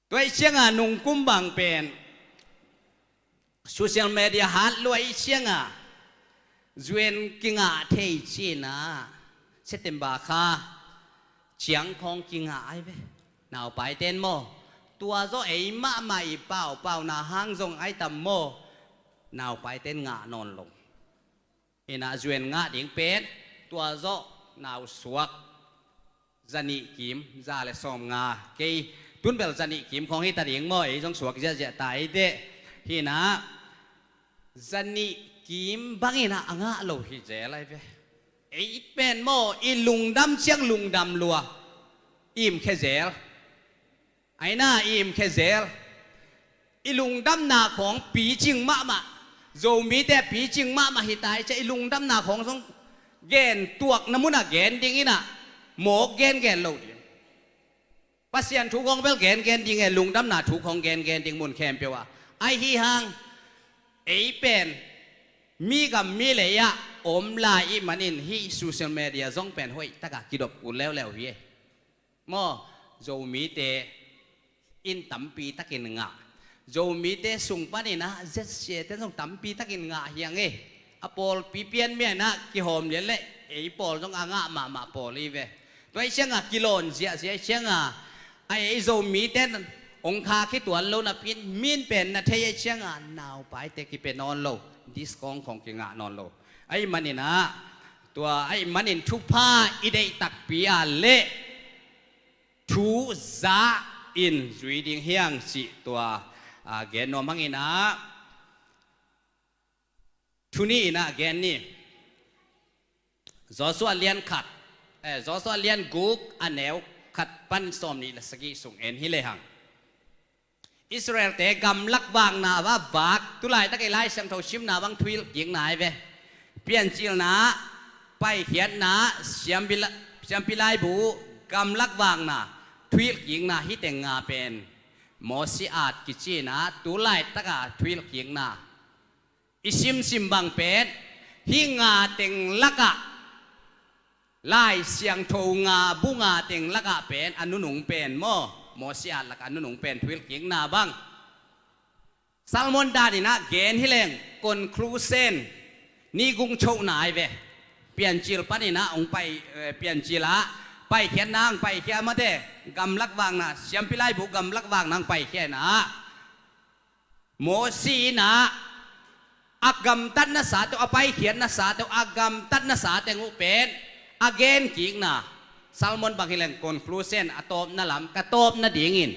Tua ahih ciangin nungkum bang pen social media hat lua ahih ciangin zuan kingah thei ci-in ah, September kha ciang khawng kingah ahi ve. Naupaite'n maw, tua zawh ei mahmah i paupauna hang zong ahi tam maw, naupaite'n ngah nawn lo. Ina zuan ngah ding pen tua zawh nausuak zanih kim, za le sawmnga, kei tun bel zanih kim khawng hi ta ding maw, ei zong suak ziahziah ta ei teh. Hi-in ah zanih kim bangin ah a ngah lo hi zel ahi ve. Ei pen maw, i lungdam ciang lungdam lua, imkhia zel. Aina i imkhia zel. I lungdamna khawng picing mahmah, Zomite picing mahmah hi ta ahih ciang i lungdamna khawng zong gen tuakna munah gen ding in ah, mawk gengen lo ding. Pasian thu khawng bel gengen ding e, lungdamna thu khawng gengen ding mun khempeuh ah. Ahi hang ei pen mi gam mi lei ah om lai ahih manin hih social media zong pen hoih takin kidop kul leuleu hi e. Maw, Zomite in tampi takin ngah. Zomite sung panin ah Z C A te zong tampi takin ngah hi hang e. A pawlpi pian mian ah kihawm lian leh ei pawl zong a ngah mahmah pawl hi ve. Tua ahih ciangin kilawm ziahziah ahih ciangin, a ei Zomite hong kha khituan lo napi-in, min pen na thei ahih ciangin naupaite kipia nawn lo, discount khawng kingah nawn lo. Ahih manin ah, tua ahih manin thupha i deih takpi a leh thu za in zui ding hi hang cih tua, a, gen nuam hang in ah, thu nih in ah gen ni. Joshua lian khat, eh, Joshua lian guk a neu khat pan sawmnih le sagih sung en hi lehang. Israelte gamlak vakna va vak, tu laitak ei Lai Siangtho simna bang thuhilh kikna ahi ve. Piancilna, paikhiatna, siampi la-, siampi laibu, gamlak vakna, thuhilh kikna, hih teng nga pen Mosi at kici-in ah tu laitak a thuhilhkikna i simsim bang pen hih nga teng lakah, Lai Siangtho nga, bu nga teng lakah pen a nunung pen maw, Mosi at lakah a nunung pen thuhilhkikna bang. Salmon dan in ah gen hi leng conclusion, ni gung chohna ahi ve. Piancil panin ah hong pai, eh, Piancil ah paikhiatna hong paikhia, mate, gamlak vakna, siampi laibu gamlak vakna hong paikhia in ah, Mosi in ah a gamtatna sa tawh, a paikhiatna sa tawh, a gamtatna sa teng uh pen a genkikna. Salmon bang hi leng conclusion, a tawpna lam, ka tawpna dingin,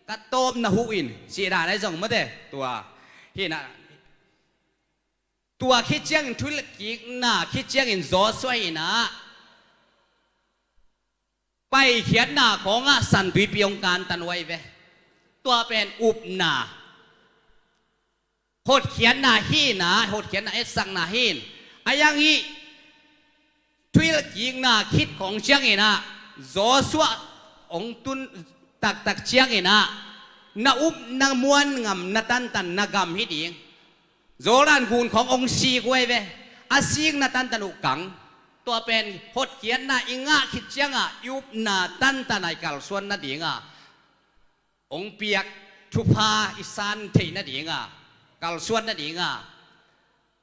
ka tawpna huh in, cih dan ahi zong, mate, tua hi in ah, tua khit ciangin, thuhilhkikna khit ciangin Joshua in ah paikhiatna khawngah San Tuipi hong kantan uh ahi ve. Tua pen upna, hotkhiatna hi in ah, hotkhiatna, etsakna hi in. A yang hih thuhilhkikna khit khawng ciangin ah, Joshua hong tun taktak ciangin ah, na up, na muan ngam, na tantan, na gam hi ding. Jordan gun khawng hong sik uh ahi ve. A sikna tantan uh kang. Tua pen hotkhiatna i ngah khit ciangah i upna tantan a i kalsuan nadingah hong piak thupha i san theih nadingah, kalsuan nadingah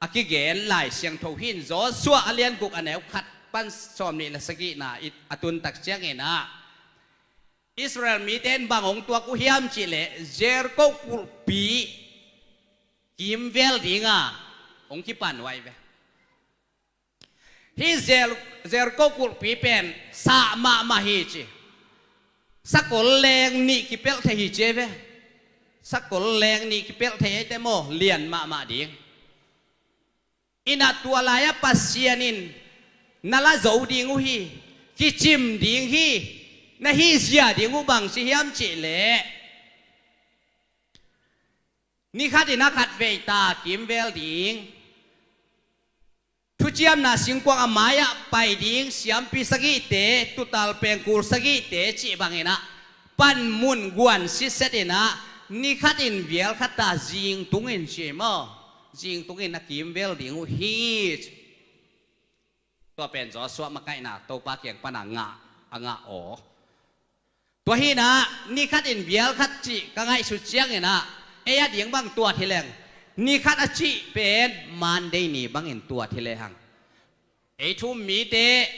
a kigen Lai Siangtho hi in. Joshua a lian guk, a neu khat pan sawmnih le sagihna i, a tuntak ciangin ah, Israel mite in bang hong tuak uh hiam cihleh, Jericho kulhpi kimvel dinga hong kipan uh ahi ve. Hih Jer-, Jericho kulhpi pen sah mahmah hi ci. Sakol leng nih kipelh thei hi ci ahi ve. Sakol leng nih kipelh thei ahih teh maw, lian mahmah ding. In ah tua lai-ah Pasian in na la zo ding uh hi, kicim ding hi, na hih zia ding uh. Bang ci hiam cihleh, ni khat in ah khatvei ta kimvel ding, thuciamna singkuang a mai-ah pai ding siampi sagihte, tuutal pengkul sagihte cih bangin ah panmun guan siset in ah, ni khat in vial khat ta, zingtung in ci maw, zingtung in na kimvel ding uh hi. Tua pen Joshua makaihna, Topa kiang pan a ngah, a ngah aw. Tua hi in ah, ni khat in vial khat cih ka ngaihsut ciangin ah, ei a ding bang tuat hi leng, ni khat a cih pen Monday ni bangin tuat hi lehang, ei thu-um mite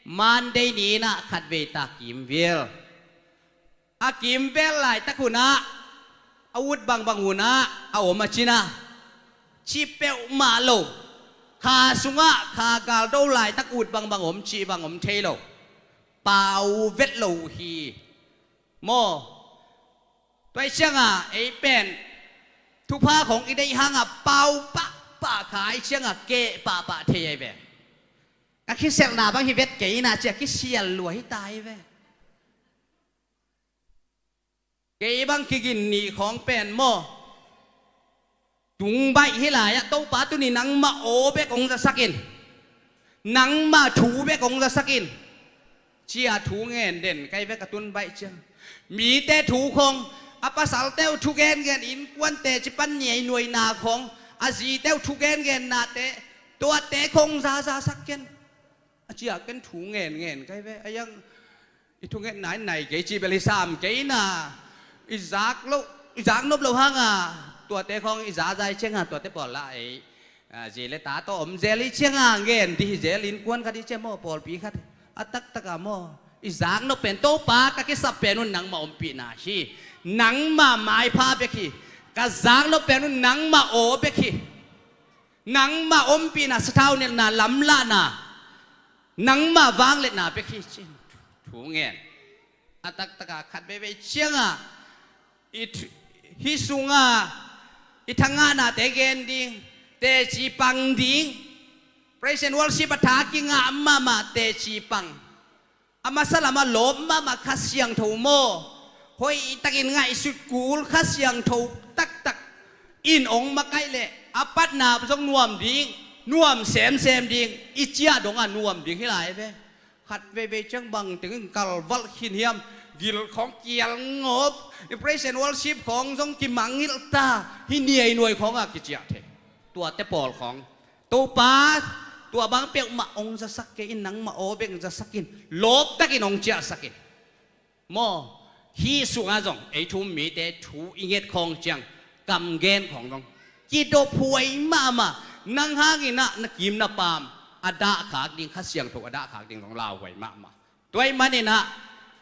Monday ni in ah khatvei ta kimvel. A kimvel laitak hun ah, a ut bangbang hun ah a om a cin ah, ci peuhmah lo. Kha sungah kha galdo laitak ut bangbang om, cih bang om thei lo. Pau vet lo uh hi maw. Tua ahih ciangah ei pen thupha khawng i deih hangah pau pahpah kha ahih ciangah keh pahpah thei ahi ve. Ka khiselhna bang hi vet kei in ah ci-a kisial lua hi ta ahi ve. Kei bang kigin nih khawng pen maw, tung baih hi lai-ah, Topa, tuni nangmah aw bek hong zasak in, nangmah thu bek hong zasak in, ci-a thu ngen den ka hi ve, ka tun baih ciang. Mite thu khawng, a pasalte uh thu gengen, innkuan teci pan niainuaina khawng, a zite uh thu gengen nate, tuate khawng zazasak ken, a ci-a ken thu ngen ngen ka hi ve. A yang i thungetna in nai kei cih bel hi sam kei na. I zak loh, i zak nop loh hanga, tuate khawng i zaza i cianga, tuate pawl la ei, a, zi le ta tawh om zel i cianga, ngen dih hi zel, innkuan khat i cia maw, pawlpi khat a taktaka maw. I zak nop pen, Topa, ka kisap pen un nangmah ompihna hi. Nangmah maipha bek hi. Ka zak nop pen un nangmah aw bek hi. Nangmah ompihna, sathau nelna, lamlahna, nangmah vangliatna bek hi, ci-in thu ngen. A taktaka khat veivei cianga i thu-, hih sunga i thangahnate gen ding, teci pang ding. Praise and worship a tha kingah mahmah, teci pang. A masa lamah lawp mahmah Kha Siangtho maw, hoihtakin ngaihsut kul Kha Siangtho taktak in hong makaih leh a patna zong nuam ding, nuam semsem ding, i ciah dongah nuam ding hi lai ve. Khat veivei ciang bang tengin kalvalh khin hiam, Gil khawng kial ngop, praise and worship khawng zong kimangngilh ta, hih niainuai khawngah kiciah thei. Tuate pawl khawng, Topa, tua bang peuhmah hong zasak kei in, nangmah aw bek zasak in, lawptakin hong ciahsak in. Maw, hih sungah zong ei thu um mite thu i nget khawng ciang kam gen khawng zong kidophuai mahmah. Nang hangin ah na kim na paam a dahkhak ding, Kha Siangtho a dahkhak ding zong lauhuai mahmah. Tua ahih manin ah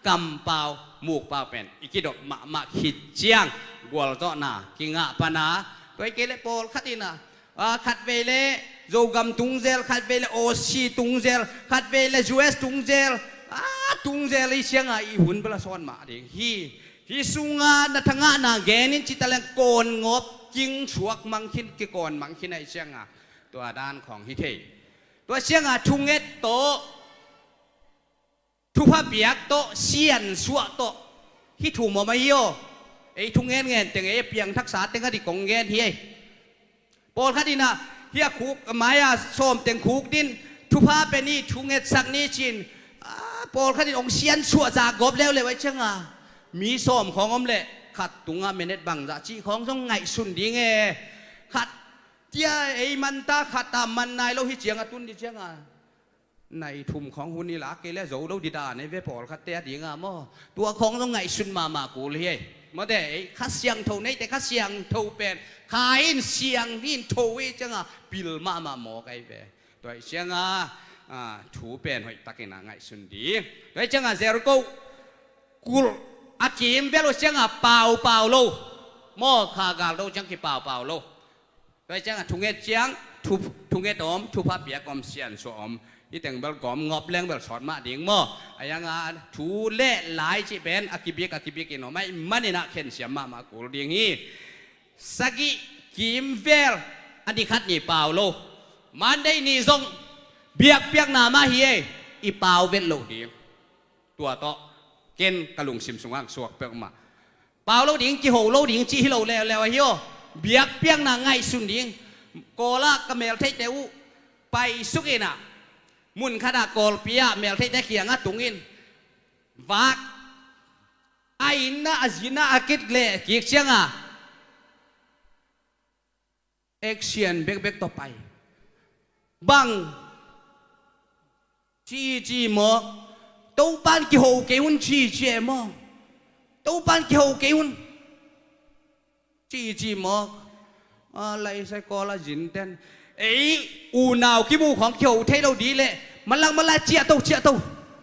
kampau mukpau pen i kidop mahmah khit ciang gualzawhna kingah pan a, tua hi kei leh pawlkhat in ah, a, khatvei leh Zogam tung zel, khatvei leh Aussie tung zel, khatvei leh U S tung zel, a, tung zel, i ciangah i hun bel a sawn mah ding hi. Hih sungah na thangahna gen in ci ta leng, kawn ngawp, king suak mang khin, kikawn mang khin ahih ciangah tua dan khawng hi thei. Tua ciangah thunget tawh, thupha piak tawh, siansuah tawh, hih thu mawh mah hi aw. Ei thu ngenngen teng, ei a piangthaksa teng a dik kong gen hi ei. Pawlkhat in ah hih a khuk, a mai-a sawm teng khuk din, thupha pe ni, thu ngetsak ni ci-in, a, pawlkhat in hong siansuah zak gawp leuleu ahih ciangah, mi sawm khawng om leh khat tungah minute bangzah cih khawng zong ngaihsun ding e. Khat tia ei man ta, khat a man nai lo hi ciang a tun ding ciangah nai thum khawng hun i lak kei leh zo lo ding dan ei ve, pawlkhatte a dingah maw. Tua khawng zong ngaihsun mahmah kul hi ei. Mawte, ei Kha Siangtho neite, Kha Siangtho pen kha in, siang in, tho hi ciangah pil mahmah mawk ei ve. Tua hi ciangah, a, thu pen hoihtakin ah ngaihsun ding. Tua hi ciangah Jericho kulh a kimvel uh ciangah paupau lo. Maw, kha gal do ciang kipaupau lo. Tua hi ciangah thunget ciang, thu, thunget om, thupha piak om, siansuah om. Hih teng bel gawm ngawp leng bel sawt mah ding maw. A hi ciangah thu leh lai cih pen a kibik, a kibik in om ahih manin ah khensiam mahmah kul ding hi. Sagih kimvel, a ni khat ni pau lo. Monday ni zong biakpiakna mah hi ei, i pau vet loh ding. Tua tawh ken ka lungsim sungah suak peuhmah. Pau lo ding, kiho lo ding cih hi lo leuleu ahi aw. Biakpiakna ngaihsun ding. Kawlah ka meltheihte uh paisuk in ah, mun khatah Kawlpi ah meltheihte kiangah tung in, vak a inn ah, a zin ah a kit leh kik ciangah action bekbek tawh pai. Bang ci ci mawk. Topa'n kiho kei un ci ci e maw. Topa'n kiho kei un ci ci mawk. A, lai sai Kawl a zinten, ei unau kimu khawng kiho thei lo ding leh, malang malang ciah to, ciah to.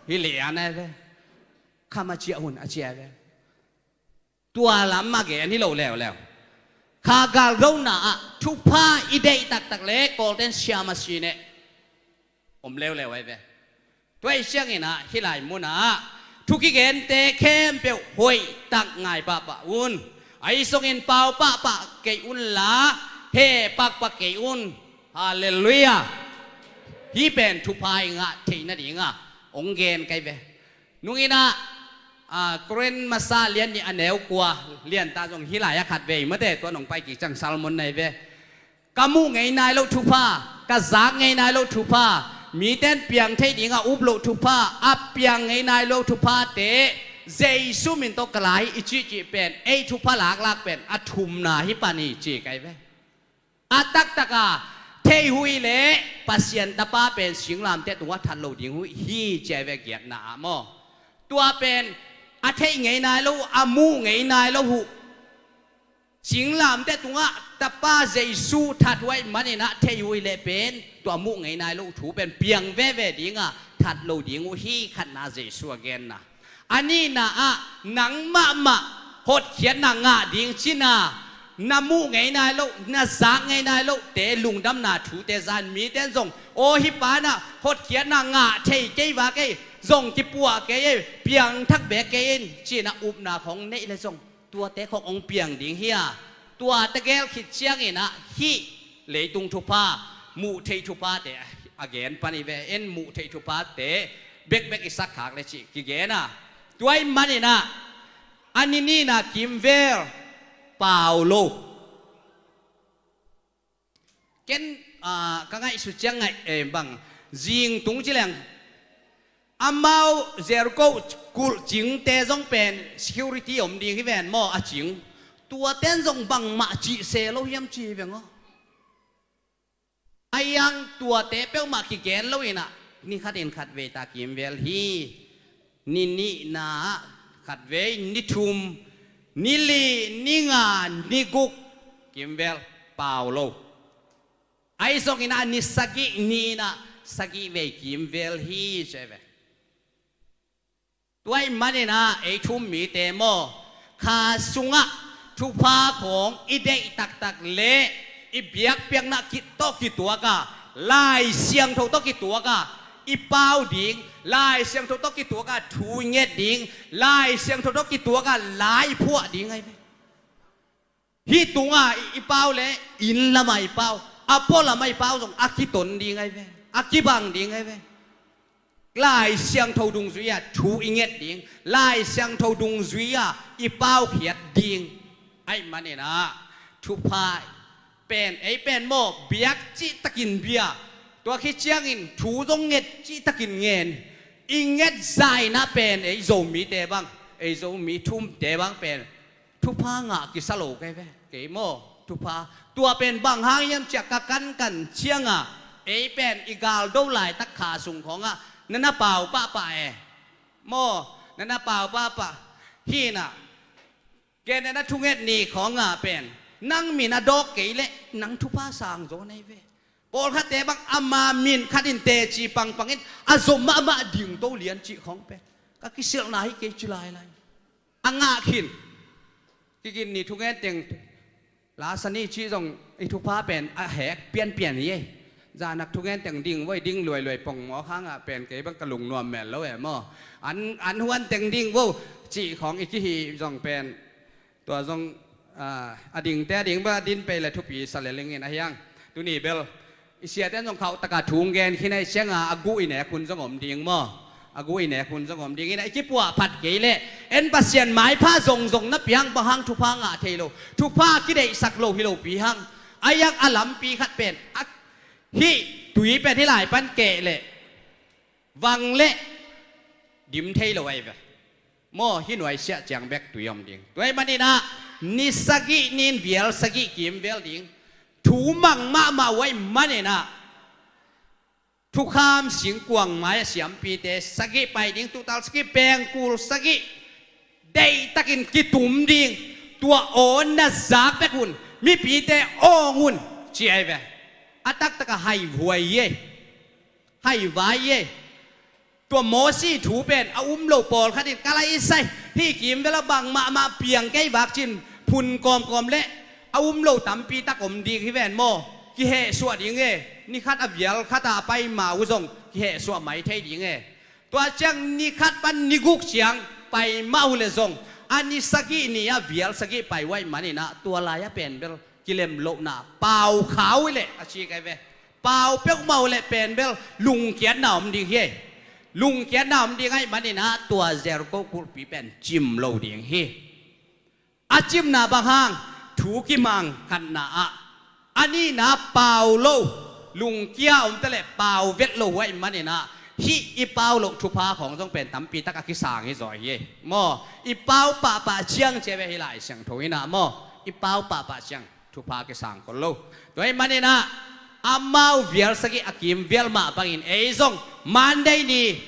Hi lian e ve. Kham a ciah un a ci e ve. Tua lam a gen hi lo leuleu. Kha gal dona ah thupha i deih taktak leh Kawlten siam a si ne, om leuleu ahi ve. Tua hi ciangin ah hih lai munah thu kigente khempeuh hoih tak ngai pahpah un. Ahi zongin pau pahpah kei unla, heh pakpak kei un. Halleluiah. Hih pen thupha i ngah theih nadingah hong gen ka hi ve. Nung in ah, a, Korin masa lian nih a neu kua lian ta zong hih lai-ah khat vei mate, tua nong pai kik ciang sermon na hi ve. Ka muh ngei nai loh thupha, ka zak ngei nai loh thupha, mite'n piang theih dingah up loh thupha, a piang ngei nai loh thuphate Jesu min tawh ka la hi i cihcih pen, ei thupha laklak pen a thumna hi pan hi ci ka hi ve. A taktak a theih uh leh Pasian Tapa pen singlamteh tungah that lo ding uh hi ci a hi ve, giatna ah maw. Tua pen a theih ngei nai lo uh, a muh ngei nai lo uh. Singlamteh tungah Tapa Jesu that uh ahih manin ah theih uh leh pen tua muh ngei nai lo uh thu pen piang veve dingah that lo ding uh hi, khatna Jesu a genna. A nihna ah nang mahmah hotkhiatna ngah ding cihna, na muh ngei nai loh, na zak ngei nai lohte lungdamna thute za in, mite'n zong aw hih pa'n ah hotkhiatna ngah thei kei vak ei, zong kipuah kei ei, piangthak bek kei in ci-in ah upna khawng neih leh zong tuate khawng hong piang ding hi a. Tua tegel khit ciangin ah hih leitung thupha, muh theih thuphate a gen pan hi ve. En muh theih thuphate bekbek i sak khak leh cih kigen a. Tua ahih manin ah a ni nihna kimvel pau lo. Ken, a, ka ngaihsut ciang ngaih, eh, bang zing tung ci leng Amau Jericho kulh cingte zong pen security om ding hi ven maw, a cing. Tuaten zong bangmah cih se lo hiam ci hi veng aw. A iang tuate peuhmah kigen lo inah, ni khatin khatvei ta kimvel hi. Ni nihna ah khatvei, ni thum, ni li, ni nga, ni guk kimvel pau lo. Ahi zongin ah ni sagih ni inah sagih vei kimvel hi ci ve. Tua ahih manin ah ei thu-um mite maw, kha sungah thupha khawng i deih taktak le i biakpiakna tawh kituak a, Lai Siangtho tawh kituak a i pau ding, Lai Siangtho tawh kituak a thu i nget ding, Lai Siangtho tawh kituak a la i phuah ding ahi ve. Hih tungah i, i pau le inn lamah i pau, a pualamah i pau zong a kiton ding ahi ve, a kibang ding ahi ve. Lai Siangtho dungzui-ah thu i nget ding, Lai Siangtho dungzui-ah i paukhiat ding ahih manin ah thupha pen, ei pen maw, biak cihtakin bia, tua khit ciangin thu zong nget cihtakin ngen. I nget zaina pen ei Zomite bang, ei Zomi thu-umte bang pen thupha ngah kisa lo kei ve, kei maw, thupha. Tua pen bang hang hiam ciah ka kankan cianga ei pen i galdo laitak kha sung khawngah na na pau pahpah e maw, na na pau pahpah. Hinah gen na thunget ni khawngah pen nang min a dawk kei leh nang thupha sang zaw nei ve. Pawlkhatte bang ama min khatin teci pangpangin a zom mahmah ding to lian cih khawng pen ka kisilhna hi kei ci lailai. A ngah khin. Kigin ni thungen teng, la sa ni cih zong i thupha pen a hek pianpian hi ei. Zanak thungen teng ding voi, ding luailuai pongmawk hangah pen kei bang ka lungnuam mel lo e maw. An, an huan teng ding vo cih khawng i kihih zong pen tua zong, ah, a dingte a ding bang a din pei le thupi sa le lingin a hiang. Tuni bel i siate zong khauh taka thu gen khin ahih cianga a guh i nek hun zong om ding maw? A guh i nek hun zong om ding inah i kipuah phat kei leh en Pasian maipha zongzong na piang bang hang thupha ngah thei lo, thupha kideihsak lo hi lopi hang. A iang a lampi khat pen a, hih tui pen hih lai pan keh leh vang leh dim thei lo ahi ve. Maw, hih nuaisiah ciang bek tui om ding. Tua ahih maninah ni sagih ni-in vial sagih kimvel ding. Thu mang mahmah uh ahih maninah thukham singkuang mai-ah siampite sagih pai ding, tutal sagih, pengkul sagih deihtakin kitum ding. Tua aw na zak bek un, mipite awng un ci ahi ve. A taktakah haihuai hi ei. Haivai hi ei. Tua Mosi thu pen a um lo pawlkhat in ka laisai, hih kimvel a bang mahmah piang kei vak cin phun kawmkawm leh a um lo tampi tak om ding hi ven maw? Kihehsuah ding e. Ni khat a vial khat a a pai ma uh zong kihehsuah mai thei ding e. Tua ciang ni khat pan ni guk ciang pai mah uh leh zong a ni sagih ni-ah vial sagih pai uh ahih maninah tua lai-ah pen bel kilem lohna pau kha uh leh a ci kei ve. Pau peuhmah uh leh pen bel lungkiatna om ding hi ei. Lungkiatna om ding ahih maninah tua Jericho kulhpi pen cim lo ding hi. A cimna bang hang, thu kimang khatna ah. A nihna pau lo, lungkia om ta leh pau vet lo uh ahih maninah hih i pau loh thupha khawng zong pen tampi tak a kisang hi zaw hi ei. Maw, i pau pahpah ciang ci a ve hih Lai Siangtho inah maw, i pau pahpah ciang thupha kisang khol lo. Tua ahih maninah amau vial sagih a kimvial mah bangin ei zong Monday ni,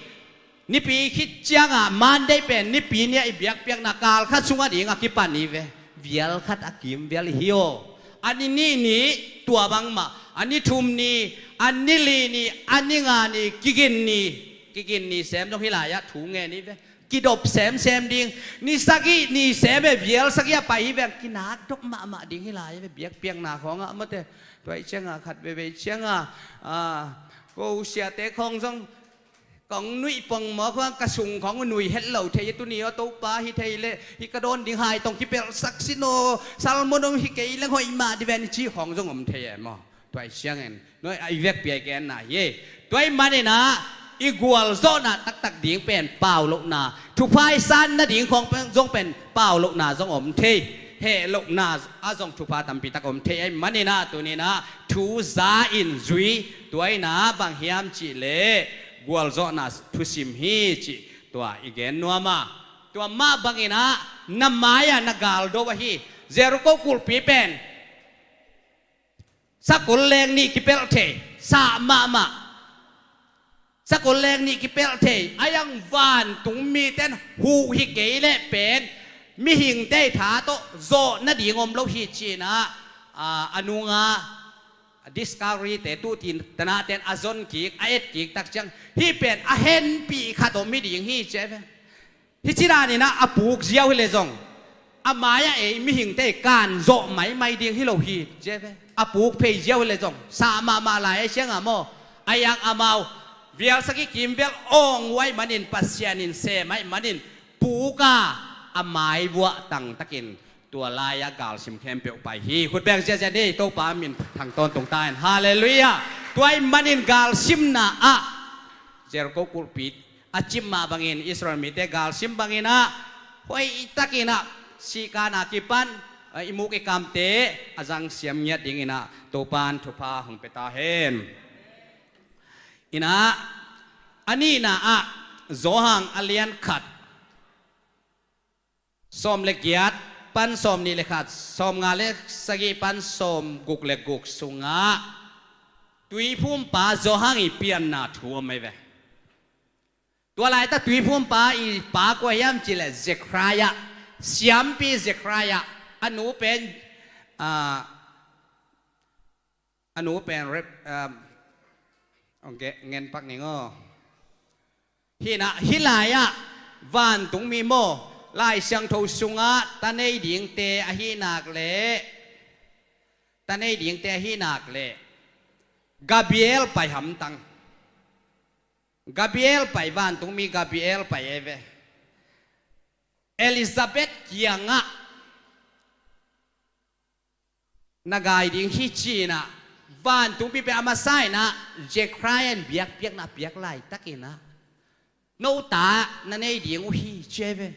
nipi khit ciangah Monday pen nipi ni-ah i biakpiakna kal khat sungah ding a kipan hi ve. Vial khat a kimvial hi aw. A ni nih ni tua bangmah, a ni thum ni, a ni li ni, a ni nga ni, kigin ni, kigin ni sem zong hih lai-ah thu ngen hi ve. Kidop semsem ding. Ni sagih ni sem e, vial sagih a pai hi veng, kinakdop mahmah ding hih lai ve. Biakpiakna khawngah mawte. Tua ahih ciangah khat veivei ciangah, ah, ko siate khawng zong kong nuih pongmawk hang ka sung khawng uh nuih het lo thei. Tuni aw Topa hi thei leh hih ka dawn ding hai tawh kipelhsak sin aw, salmon hong hi kei leng hoih mah ding ven cih khawng zong om thei e maw? Tua ahih ciangin nuai a i vekpi a i genna hi ei. Tua ahih maninah i gualzawhna taktak ding pen pau lohna, thupha i san nading khawng pen zong pen pau lohna zong om thei. Heh lohna ah zong thupha tampi tak om thei ahih maninah tuninah thu za in zui. Tua inah bang hiam cih leh gualzawhna thusim hi cih tua i gen nuam a. Tua mah bangin ah na mai-ah na galdo ahi. Jericho kulhpi pen sakol leng nih kipelh thei, sah mahmah. Sakol leng nih kipelh thei, a iang vantung mite in huh hi kei leh pen mihingte tha tawh zawh nading om lo hi ci-in ah, a, a nunga Discovery te tu tin tanah ten a zon kik, a et kik tak ciang, hih pen a henpih khat om hi ding hi ci a ve. Hih ci danin ah a puk ziau hi leh zong a mai-ah ei mihingte kan zawh maimai ding hi lo hi ci a ve. A puk phei ziau hi leh zong sah mahmah lai a ciang a maw, a iang amau vial sagih kimvel awng uh ahih manin, Pasian in sem ahih manin puk a, a mai vuah tangtakin tua lai-ah galsim khempeuh pai hi. Khut beng ziahziah ni, Topa min thang tawntung ta hen. Halleluiah. Tua ahih manin galsimna ah Jericho kulhpi a cim mah bangin Israel mite galsim bangin ah hoihtakin ah sikan a kipan, a, i muk i kamte a zang siam ngiat dingin ah Topan thupha hong pia ta hen. In ah a nihna ah Johan a lian khat, sawm le giat pan sawm nih le khat, sawm nga le sagih pan sawm guk le guk sungah tuiphumpa Johan i pianna thu om ahi ve. Tua laitak tuiphumpa i pa kua hiam cih leh Zekhariah, siampi Zekhariah, a nu pen, ah, a nu pen rep, um, ong ge-, ngen pak ning aw. Hi in ah, hih lai-ah vantungmi maw, Lai Siangtho sungah ta nei dingte ahih nak leh, ta nei dingte ahih nak leh Gabriel pai hamtang. Gabriel pai, vantungmi Gabriel pai ahi ve. Elizabeth kiangah na gai ding hi ci-in ah, vantungmi pen a masa in ah Zekhariah in biakpiakna a piak laitakin ah, no ta na nei ding uh hi ci ahi ve.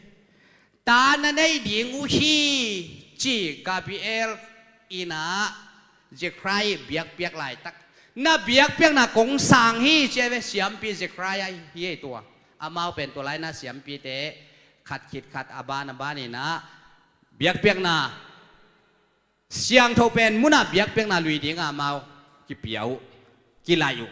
Ta na nei ding uh hi ci Gabriel in ah Zekhariah biakpiak laitak, na biakpiakna kong sang hi ci ahi ve. Siampi Zekhariah hi ei tua. Amau pen tua lai-in ah siampite khat khit khat a ban a ban in ah biakpiakna, siangtho pen munah biakpiakna lui dingah amau kipia uh, kilaih uh.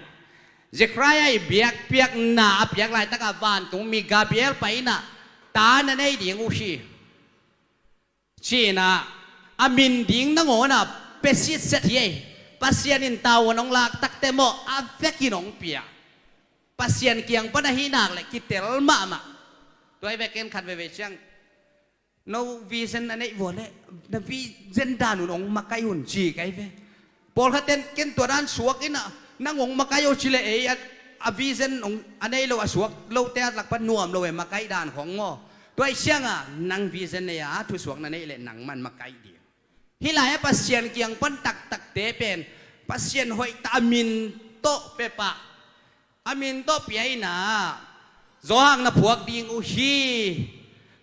Zekhariah i biakpiakna a piak laitakah vantungmi Gabriel pai in ah, ta na nei ding uh hi ci-in ah, a min ding nangawn ah pia sitset hi ei. Pasian in tavuan hong lak tak teh maw, a vekin hong pia. Pasian kiang pan ahih nak leh kitel mahmah. Tua hi ve, ken khat veivei ciang no vision a neih vua leh na vision dan un hong makaih un ci ka hi ve. Pawlkhat ten ken tua dan suak in ah, nang hong makaih aw ci leh ei a, a vision hong a nei lo, a suak lote a lak pan nuam lo e, makaih dan khong maw. Tua ahih ciangah nang vision nei a, thusuak na neih leh nangmah in makaih ding. Hih lai-ah Pasian kiang pan taktakte pen Pasian hoihtak a min tawh pia pah, a min tawh pia in ah, Johan na phuak ding uh hi.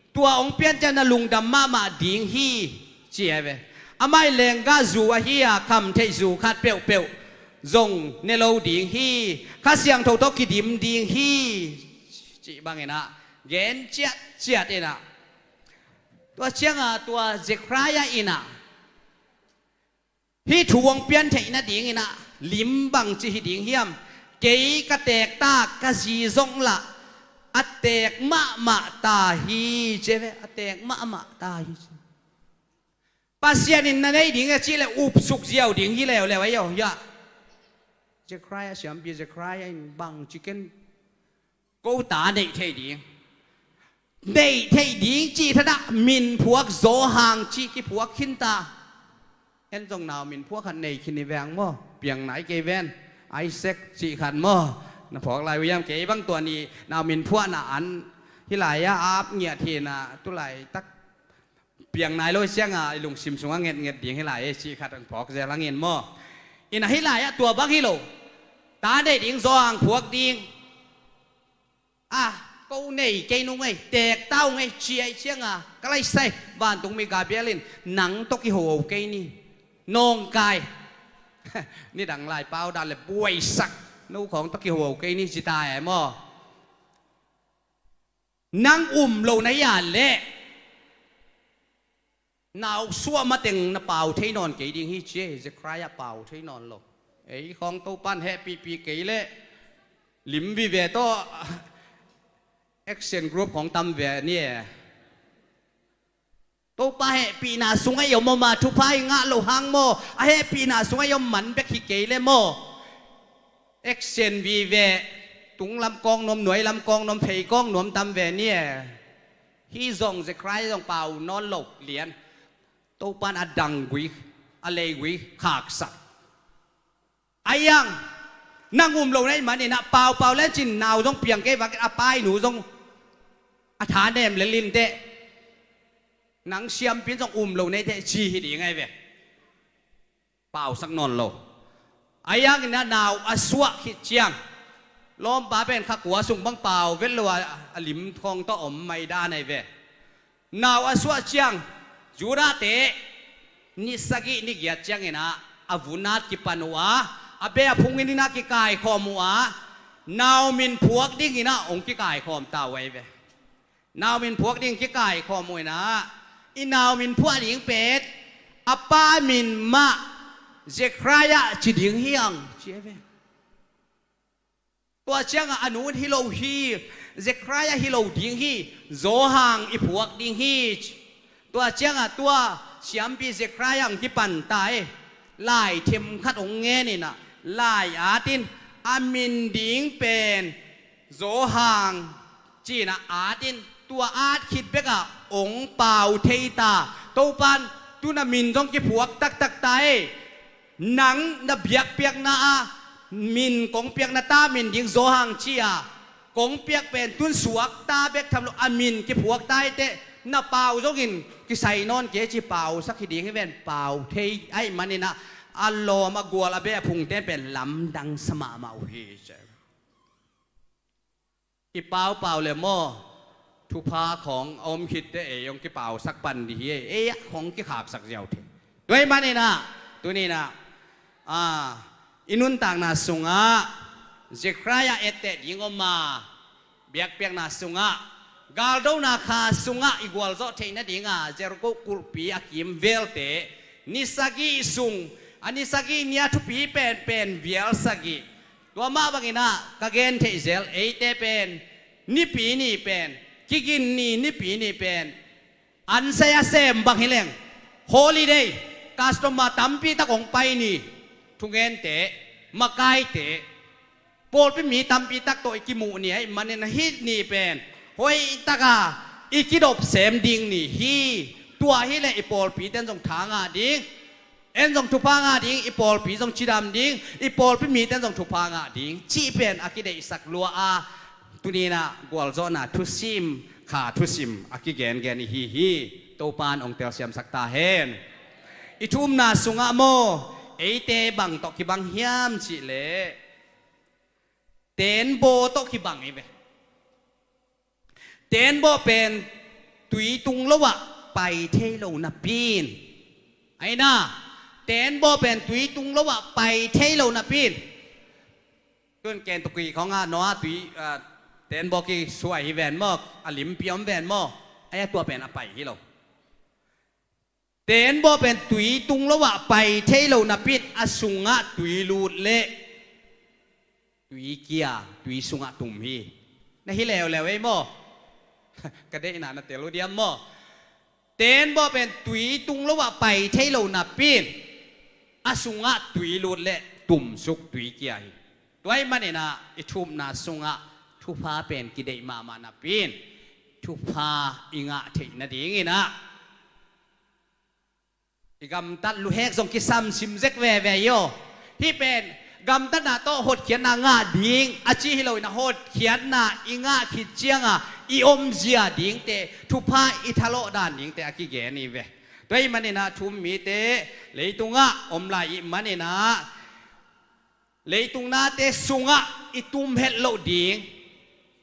Tua hong pian ciang na lungdam mahmah ding hi ci ahi ve. Amah i lenggah zu ahi a, khamtheih zu khat peuhpeuh zong ne lo ding hi. Kha Siangtho tawh kidim ding hi cih bangin ah gen ciatciat in ah, tua ciangah tua Zekhariah in ah hih thu hong pian theih nadingin ah lim bangci hi ding hiam? Kei ka teek ta, ka zi zong lah a teek mahmah ta hi ci ahi ve. A teek mahmah ta hi ci. Pasian in na nei ding a cih leh upsuk ziau ding hi leuleu ahi aw hiah. Zekhariah, siampi Zekhariah in bangci ken ko ta neih theih ding, neih theih ding cih thadah min phuak, Johan cih kiphuak khin ta. En zong nau min phuak khat nei khin hi veng maw. Piang nai kei ven. Isaac cih khat maw. Na phawk lai uh hiam? Kei bang tua nih nau min phuakna an hih lai-ah ap ngiat hi in ah, tu laitak piang nai lo hi ciangah i lungsim sungah ngetnget ding hi lai e cih khat hong phawk zel hang in maw. In ah hih lai-ah tua bang hi lo. Ta neih ding, Johan phuak ding. A, ko nei kei nung ei, teek ta ung ei ci ahih ciangah, ka laisai, vantungmi Gabriel in nang tawh kiho kei ni. Nawngkai. Nidang lai pau dan leh buaisak. No khawng tawh kiho kei ni ci ta e maw? Nang um lo na hi a leh nau suah mateng na pau thei nawn kei ding hi ci e. Zechariah pau thei nawn lo. Ei khawng Topan hehpihpih kei leh lim vive tawh action group khawng tam ve ni e. Topa hehpihna sungah i om om a, thupha i ngah loh hang maw, a hehpihna sungah i om man bek hi kei le maw, action vive, tunglam kawng nuam, nuailam kawng nuam, phei kawng nuam tam ve ni e. Hih zong Zechariah zong pau nawn lo lian. Topan a danggui, a leigui khaksak. A iang, nang um lo na hih manin ah paupau le cin nau zong piang kei vak a painu zong a tha nem le lin teh, nang siampin zong um lo na hi teh ci hi ding ahi ve. Pausak nawn lo. A iang in ah nau a suah khit ciang lawmpa pen kha kua sung bang pau vet lo a, a lim khawng tawh om mai dan ahi ve. Nau a suah ciang Judah te ni sagih ni giat ciangin ah a vun at kipan uh a, a beh a phung in ah kikaikhawm uh a, nau min phuak dingin ah hong kikaikhawm ta uh ahi ve. Nau min phuak ding kikaikhawm uh in ah, i nau min phuak ding pen a pa min mah Zechariah ci ding hi hang ci ahi ve. Tua ciangah a nu hi lo hi, Zechariah hi lo ding hi, Johan i phuak ding hi. Tua ciangah tua siampi Zechariah hong kipan ta e. Lai themkhat hong ngen in ah, lai atin a min ding pen Johan ci-in ah atin, tua at khit bekah hong pau thei ta. Topan tu na min zong kiphuak taktak ta e. Nang na biakpiakna ah min kong piakna ta min ding Johan ci a, kong piak pen tun suakta bek tham lo a min kiphuak ta hi teh, na pau zongin kisai nawn kei ci pausak hi ding hi ven. Pau thei ahih manin ah a lawm a gual a beh a phungte pen lamdang sa mahmah uh hi ci. I paupau le maw, thupha khawng a om khit teh ei hong kipausak pan dih hi. Ei ah khawng kikhaksak ziau thei. Tua ahih manin ah tuni in ah, a, i nuntakna sungah Zechariah etteh ding om a, biakpiakna sungah, galdona kha sungah i gualzawh theih nadinga Jericho kulhpi a kimvelte ni sagih sung, a ni sagih ni-a thupi penpen vial sagih. Tua mah bangin ah ka gen theih zel, eite pen Nipi ni pen, Kigin ni, Nipi ni pen an sai a sem bang hi leng, holiday, customer tampi tak hong pai ni. Thungente, makaite, pawlpi mi tampi tak tawh i kimuh ni ahih manin ah hih ni pen hoih taka i kidop sem ding ni hi. Tua hi leh i pawlpite in zong tha ngah ding, en zong thupha ngah ding, i pawlpi zong cidam ding, i pawlpi mite in zong thupha ngah ding cih pen a kideihsak lua a, tuni in ah gualzawhna thusim, kha thusim a kigengen i hi hi. Topan hong telsiamsak ta hen. I thu-umna sungah maw, eite bang tawh kibang hiam cih leh teenbaw tawh kibang hi ve. Teenbaw pen tui tung lo ah pai thei lo napi in, aina, teenbaw pen tui tung lo ah pai thei lo napi in, tun ken tukui khawngah Noah tui, ah, teenbaw kisuai hi ven maw, a limpi om ven maw, aia tua pen a pai hi lo. Teenbaw pen tui tung lo ah pai thei lo napi in a sungah tui lut leh tui kia, tui sungah tum hi. Na hi leuleu ei maw? Ka deihna na tel uh diam maw? Teenbaw pen tui tung lo ah pai thei lo napi in a sungah tui lut leh tumsuk tui kia hi. Tua ahih manin ah i thu-umna sungah thupha pen kideih mahmah napi in thupha i ngah theih nadingin ah i gamtat luhek zong kisam sim zek veve hi aw. Hih pen gamtatna tawh hotkhiatna ngah ding a ci hi lo in ah, hotkhiatna i ngah khit cianga i omzia dingte, thupha i thalawh dan dingte a kigen hi ve. Tua ahih manin ah thu-um mite leitungah om lai ih manin ah leitung nate sungah i tum het loh ding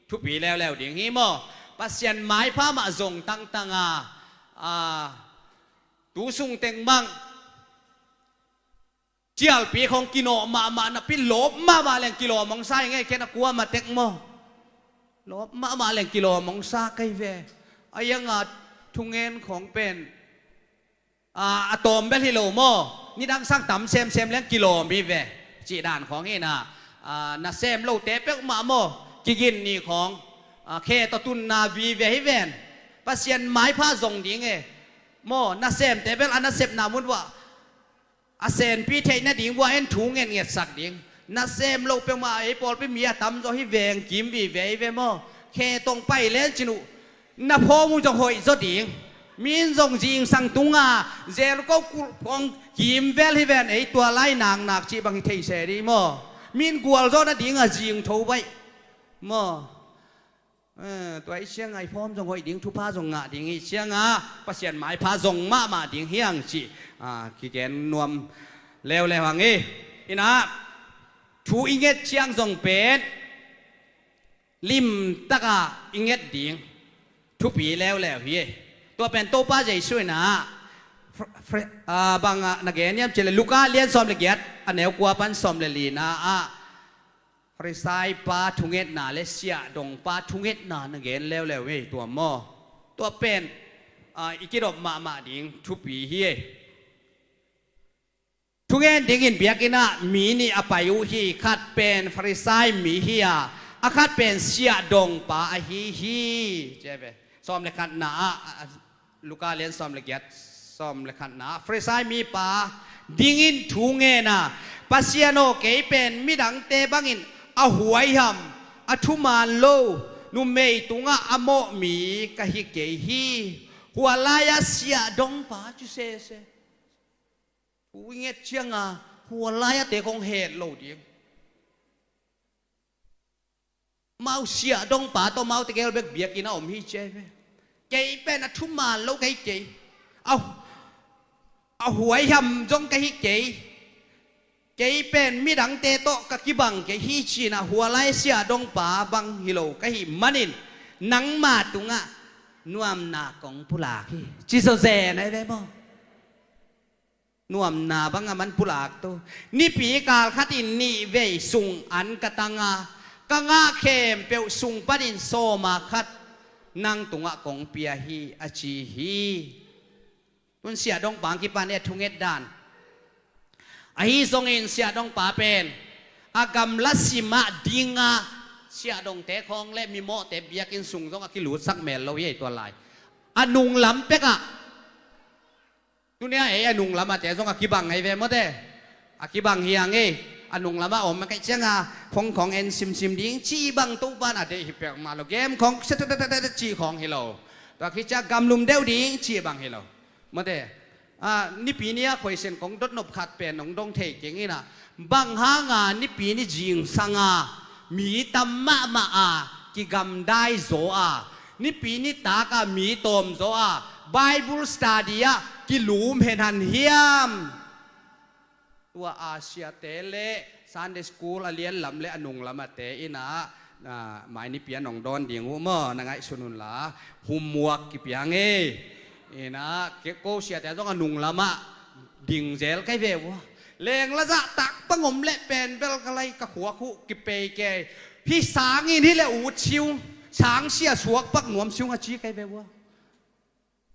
thupi leuleu ding hi maw? Pasian maipha mah zong tangtang a, a, tu sung teng bang Cialpi khong kinawh mahmah napi lawp mahmah leng kilawm hong sa hi ngei, ken a kua matek maw? Lawp mahmah leng kilawm hong sa kei ve. A ianga thungen khong pen a, a tawm bel hi lo maw? Nidang sang tam semsem leng kilawm hi ve. Cih dan khawng hi na, a, nasem lote peuhmah maw? Kigin ni khawng, a, khe tawh tunna vive hi ven. Pasian maipha zong ding e. Maw, nasemte bel a nasepna mun vah a senpi theih nading vua en thu ngetngetsak ding. Nasem lo peuhmah ei pawlpi mi a tamzaw hi veng kim vive hi ve maw? Khe tong pai len cin uh na phawm uh zong hoih zaw ding. Min zong zingsang tunga zel ko kulh phawng kim vel hi ven, ei tua lai naknak cih bang hi thei se dih maw? Min gualzawh nadinga zing tho baih maw? Eh, tua i cianga i phawm zong hoih ding, thupha zong ngah ding i cianga Pasian maipha zong mahmah ding hiang cih, ah, kigen nuam leuleu hang hi. Inah thu i nget ciang zong pen limtaka i nget ding thupi leuleu hi. Tua pen Topa Jesu inah fr- fr- ah, bangah na gen hiam cih leh Luka lian sawm le giat, a neu kua pan sawm le lina ah Farisai pa thungetna le siahdong pa thungetna na gen leuleu hi tua maw? Tua pen, ah, i kidop mahmah ding thupi hi. Thungen dingin biakinn ah mi nih a pai uh hi. Khat pen Farisai mi hi a, a khat pen siahdong pa ahi hi. Ci ve. Sawm le khatna ah, ah, Luka lian sawm le giat, sawm le khatna ah Farisai mipa dingin thu ngen a, Pasian aw, kei pen midangte bangin a huaiham, a thuman lo, numei tungah a mawh mi ka hi kei hi. Hua lai-ah siahdong pa ci sese. Thu i nget cianga hua lai-ah te kong het lo ding. Mau siahdong pa tawh mau tegel bek biakinn a om hi ci ve. Kei pen a thuman lo ka hi kei. A, a huaiham zong ka hi kei. Kei pen midangte tawh ka kibang kei hi cina hua lai siahdong pa bang hi lo ka hi manin nangma tungah nuamna kong pulak hi. Ci zawzen ahi ve maw? Nuamna bang a man pulak tu. Nipi kal khatin nih vei sung an ka tanga, ka ngah khempeuh sung panin sawma khat nang tungah kong pia hi a ci hi. Tun siahdong pa ang kipan e thunget dan. Ahi zongin siahdong pa pen a gamla simah dinga siahdongte khawng le mimawhte biakinn sung zong a kilutsak mel lo hi ei tua lai. A nunglam pekah Tunia ei a nunglamate zong a kibang ahi ve mawte. A kibang hi ang ei. A nunglamah om a kaih cianga phone khawng en simsim ding cih bang Topan a deih hi peuhmah lo. Game khawng cih khawng hi lo. Tua khit ciah gamlum deuh ding cih bang hi lo. Mawte. A, nipi ni a khuaisen kong dotnop khat pen nong dong thei keng inah. Bang hanga nipi ni zingsanga mi tam mahmah a kigamdai zaw a, nipi nitaka mi tawm zaw a, Bible study ah kilum henhan hiam? Tua a siate le Sunday school a lianlam le a nunglamate inah, ah, mai nipi a nong dawn ding uh maw, na ngaihsun unla homework kipia ngei. Inah ko siate zong a nunglamah ding zel kai ve uh. Leng la zahtak pangom le pen bel ka lai ka khuak uh kipei kei. Hih sangin hi le ut siu, sangsia suak pak nuam siu nga ci kai ve uh.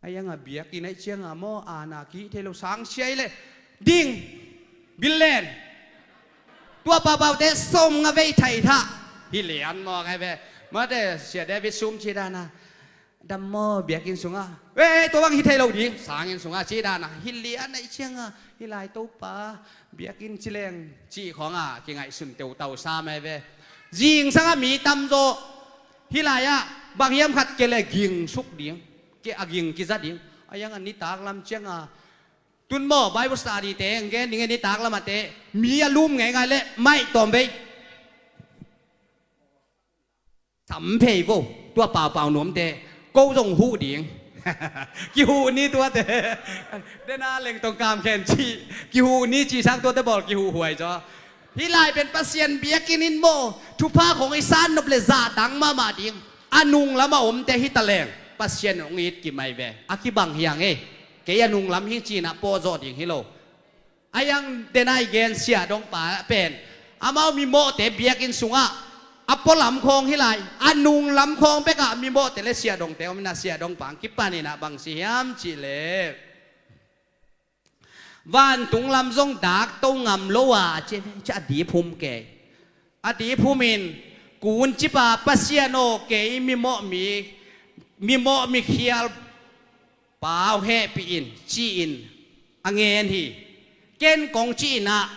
A ianga biakinn aih cianga maw, ana kih thei lo sangsia hi le ding billen. Tua paupaute som nga vei thai thah hi lian maw kai ve. Mate sia David sum ci dana. Dam maw biakinn sungah. Ei, tua bang hi thei lo ding. Sanginn sungah ci dana. Hi lian aih cianga. Hi lai Topa. Biakinn ci leng. Ci khawngah. Kingaihsun teutau sa mai ve. Zingsangah mi tamzaw. Hi lai-ah. Bang hiam khat kei le ging suk ding. Kei a ging kiza ding. A iangah nitak lam ciangah. Tun maw Bible study te. Ngen ding nitak lamah te. Mi a lum ngeingai le. Mai tawm vei. Sam phei vo, tua paupau nuamte ko zong huh ding. Kihuh ni tuate. Dena lengtong kam khen cih kihuh ni cih sang tuate bawl kihuh huai zaw. Hih lai pen Pasian biakinn in maw thupha khong i san nop le zahtang mahmah ding. A nunglamah omte hi taleng Pasian hong it kimai ve. A kibang hiang e. Kei a nunglam hing cinah pawhzawh ding hi lo. A yang denai gen siahdongpa pen amau mimawhte biakinn sungah a pualam khawng hi lai, a nunglam khawng bekah mimawhte le siahdongte om inah siahdongpa ang kipan inah bang si hiam cihleh vantung lam zong dak to ngam lo a ci a dip hum kei. A dip hum in kun cipa Pasian aw kei mimawh mi mimawh mikhial pau hehpih in ci-in a ngen hi. Ken kong ci inah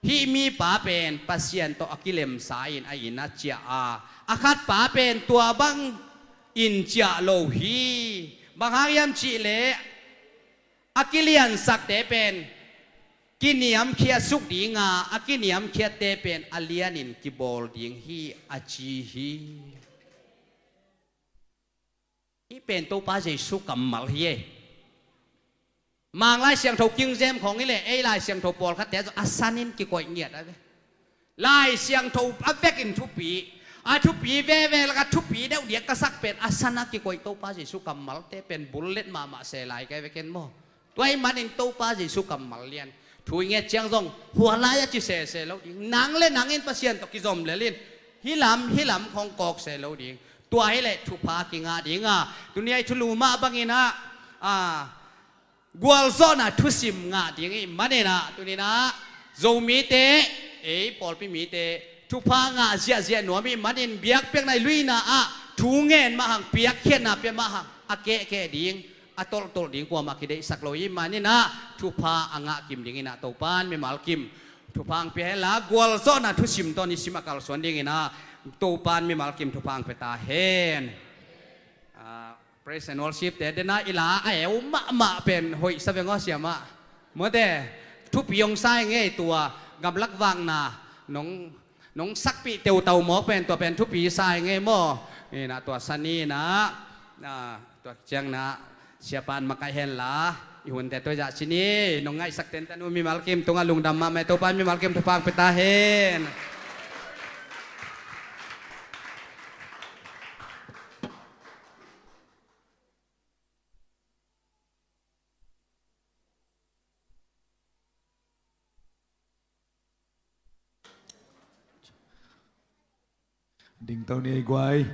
hih mipa pen Pasian tawh a kilemsa in a inn ah ciah a, a khatpa pen tua bangin ciah lo hi. Bang hang hiam cihleh a kiliansakte pen kiniamkhiat suk dinga a kiniamkhiatte pen a lianin kibawl ding hi a ci hi. Hih pen Topa Jesu kammal hi e. Mang Lai Siangtho kingzem khawng hi leh ei Lai Siangtho pawlkhatte zong a sanin kikoih ngiat a ve. Lai Siangtho a vekin thupi, a thupi veve lak a thupi deuh diak ka sak pen a sana kikoih Topa Jesu kammalte pen bullet mahmah se lai kai veken maw? Tua ahih manin Topa Jesu kammal lian thu i nget ciang zong hua lai a ci sese lo ding. Nang le nangin Pasian tawh kizom lel in hih lam hih lam khawng kawk se lo ding. Tua hi leh thupha kingah dinga tuni a i thulu mah bangin ah, a, gualzawhna thusim ngah ding ih manin ah tuni inah Zomite, ei pawlpi mite thupha ngah ziahziah nuam ih manin biakpiakna i luina ah thu ngen mah hang, piakkhiatna pia mah hang, a kehkeh ding, a tolhtolh ding kuamah kideihsak lo ih manin ah thupha a ngah kim ding inah Topan mimal kim thupha ang pia henla gualzawhna thusim tawh nisim a kalsuan ding inah Topan mimal kim thupha ang pia ta hen. Ah, Praise and worship te dena i la a eu mahmah pen hoih sa veng aw siamah. Mawte, thupi hong sa ing ei tua gamlak vakna nong, nong sakpih teutau mawk pen tua pen thupi sa ing ei maw? Inah tua sa ni inah, ah, tua ciang inah siapa in makaih henla i hunte tua zah ci ni. Nong ngaihsak tenten uh mimal kim tungah lungdam mahmah, Topa in mimal kim thupha ang pia ta hen. Dingto ni ei guai.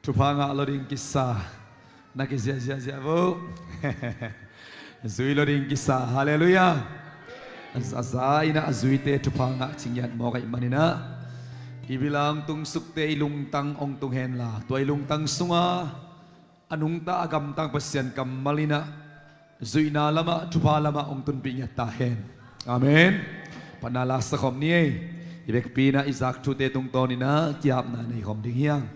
Thupha ngah lo ding kisa na kiziahziahziah vo. Zui lo ding kisa. Halleluiah. A za inah a zuite thupha ngah cingiat mawk ahih maninah i bilang tung sukte i lungtang hong tung henla tua i lungtang sunga a nungta a gamtang Pasian kammal inah zuihna lamah thupha lamah hong tunpih ngiat ta hen. Amen. Phatna la sa khawm ni ei. I vekpi inah i zak thute tungtawn inah kiapna nei khawm ding hiang.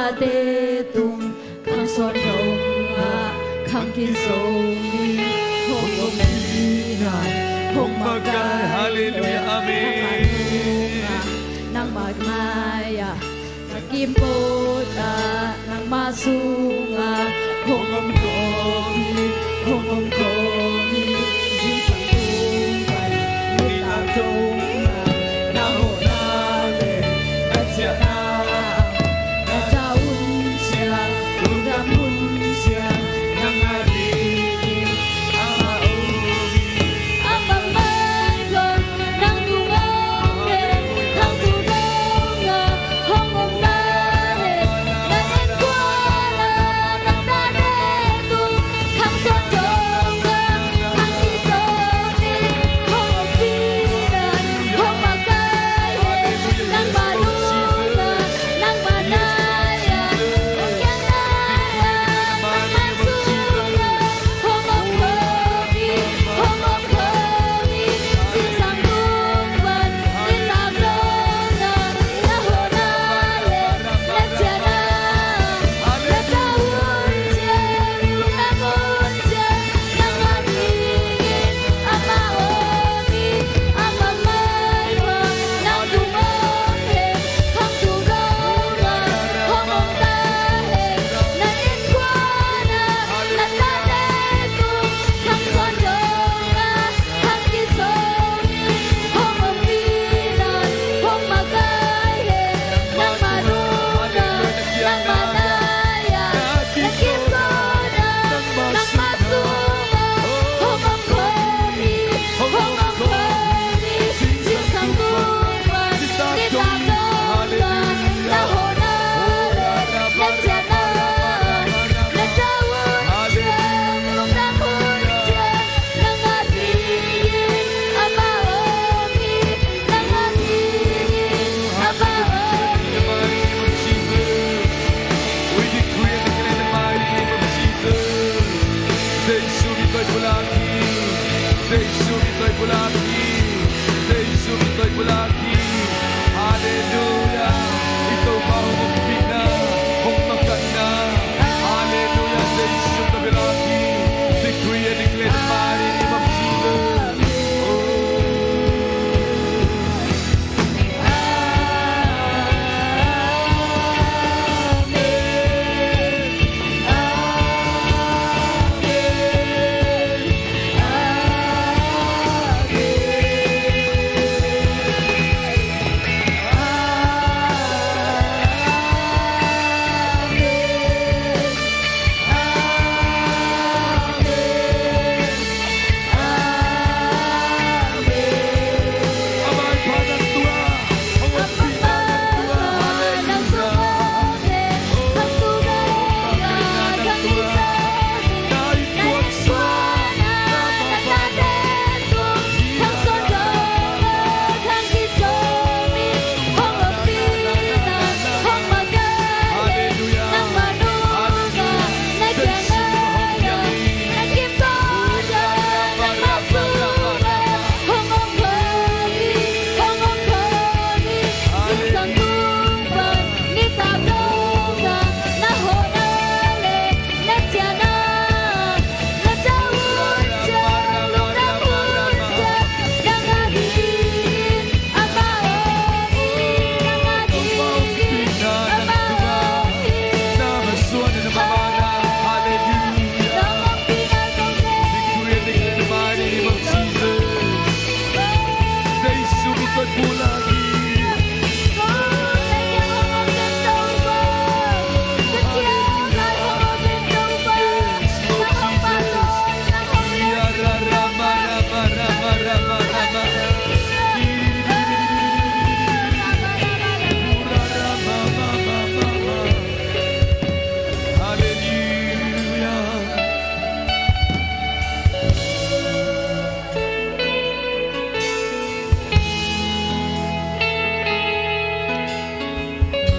Te tung khang sawn dongah khang kin Zomi hong om hi na, hong makai. Halleluiah, amen. Nangmah nungah, nangmah mai-ah, na kim pawtah, nangmah sungah hong om khawm hi, hong om khawm hi. Zingsang tung pan nitak dongah na hawhna le na ciahna, na tawh hun ciang, lungdam hun ciang, nang a dingin amah om hi. Amah mai khawm nang tungah om hen, khang tung dongah hong om ta hen. Na innkuan ah, na tate tung khang sawn dongah khang kin Zomi hong ompih na, hong makai hen. Nangmah nungah, nangmah nai-ah, hong kiang nai-ah, nangmah sungah hong om khawm hi, hong om khawm hi. Zingsang tung pan nitak dongah na hawhna le na ciahna, na tawh hun ciang, lungdam hun ciang, nang a dingin amah om hi. Amah mai khawm nang tungah om hen, khang tung dongah hong om ta hen. Na innkuan ah, na tate tung khang sawn dongah khang kin Zomi hong ompih na, hong makai hen. Nangmah nungah, nangmah nai-ah, na kim pawtah, nangmah sungah hong om khawm hi, hong om khawm hi. Zingsang tung pan nitak dongah na hawhna le na ciahna, na tawh hun ciang, lungdam hun ciang, nang a dingin amah om hi. Nang a dingin amah om hi. We decree and declare in the mighty name of Jesus. Jesu min tawh i pulak hi. Jesu min tawh i pulak hi. Jesu min tawh i pulak hi. Halleluiah. I Topa hong ompihna, hong makaihna. Halleluiah. Jesu min tawh i pulak hi. Decree and declare the mighty name of Jesus. Oh.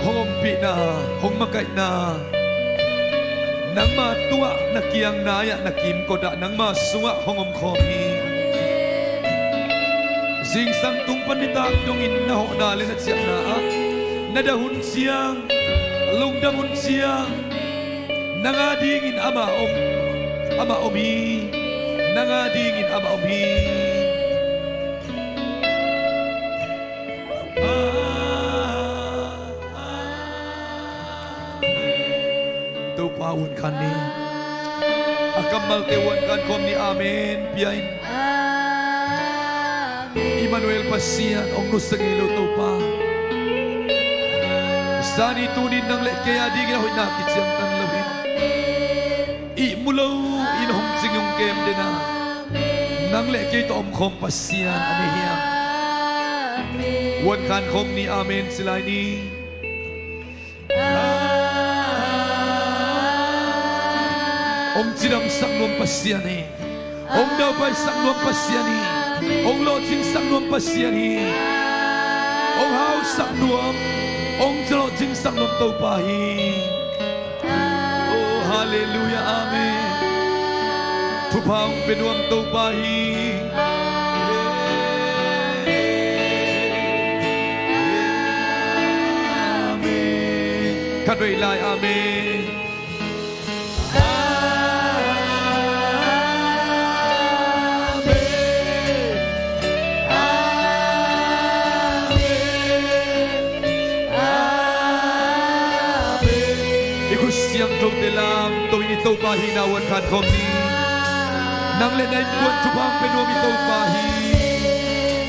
Hong ompihna, hong makaihna, nangma tungah, na kiang nai-ah, na kimkotah, nangma sungah hong om khawm hi. Zingsang tung pan nitak dongin na hawhna le na ciahna ah, na dah hun ciang, Lungdam un cia. Nang a dingin amah om, amah om hi. Nang a dingin amah om hi. Amen. Topa uan khan ni. A kammalte uan khan khawm ni. Amen. Pia in. Amen. Emmanuel Pasian hong nusia ngei lo Topa. Zani tunin nang le kei a dingin a hoihna kiciamtang lo in, ihmu lo in hong cing hong kem den a, nang le kei tawh omkhawm Pasian a nei hiam? Uan khan khawm ni. Amen ci lai ni. Hong cidamsak nuam Pasian hi. Hong daupaisak nuam Pasian hi. Hong lawhcingsak nuam Pasian hi. Hong hausak nuam, hong lawhcingsak nuam Topa hi. Oh, halleluiah, amen. Thupha hong pia nuam Topa hi. Amen. Khatvei lai, amen. I khut siangthote lamto in i Topa hihna uan khan khawm ni. Nang le na innkuan thupha hong pia nuam i Topa hi.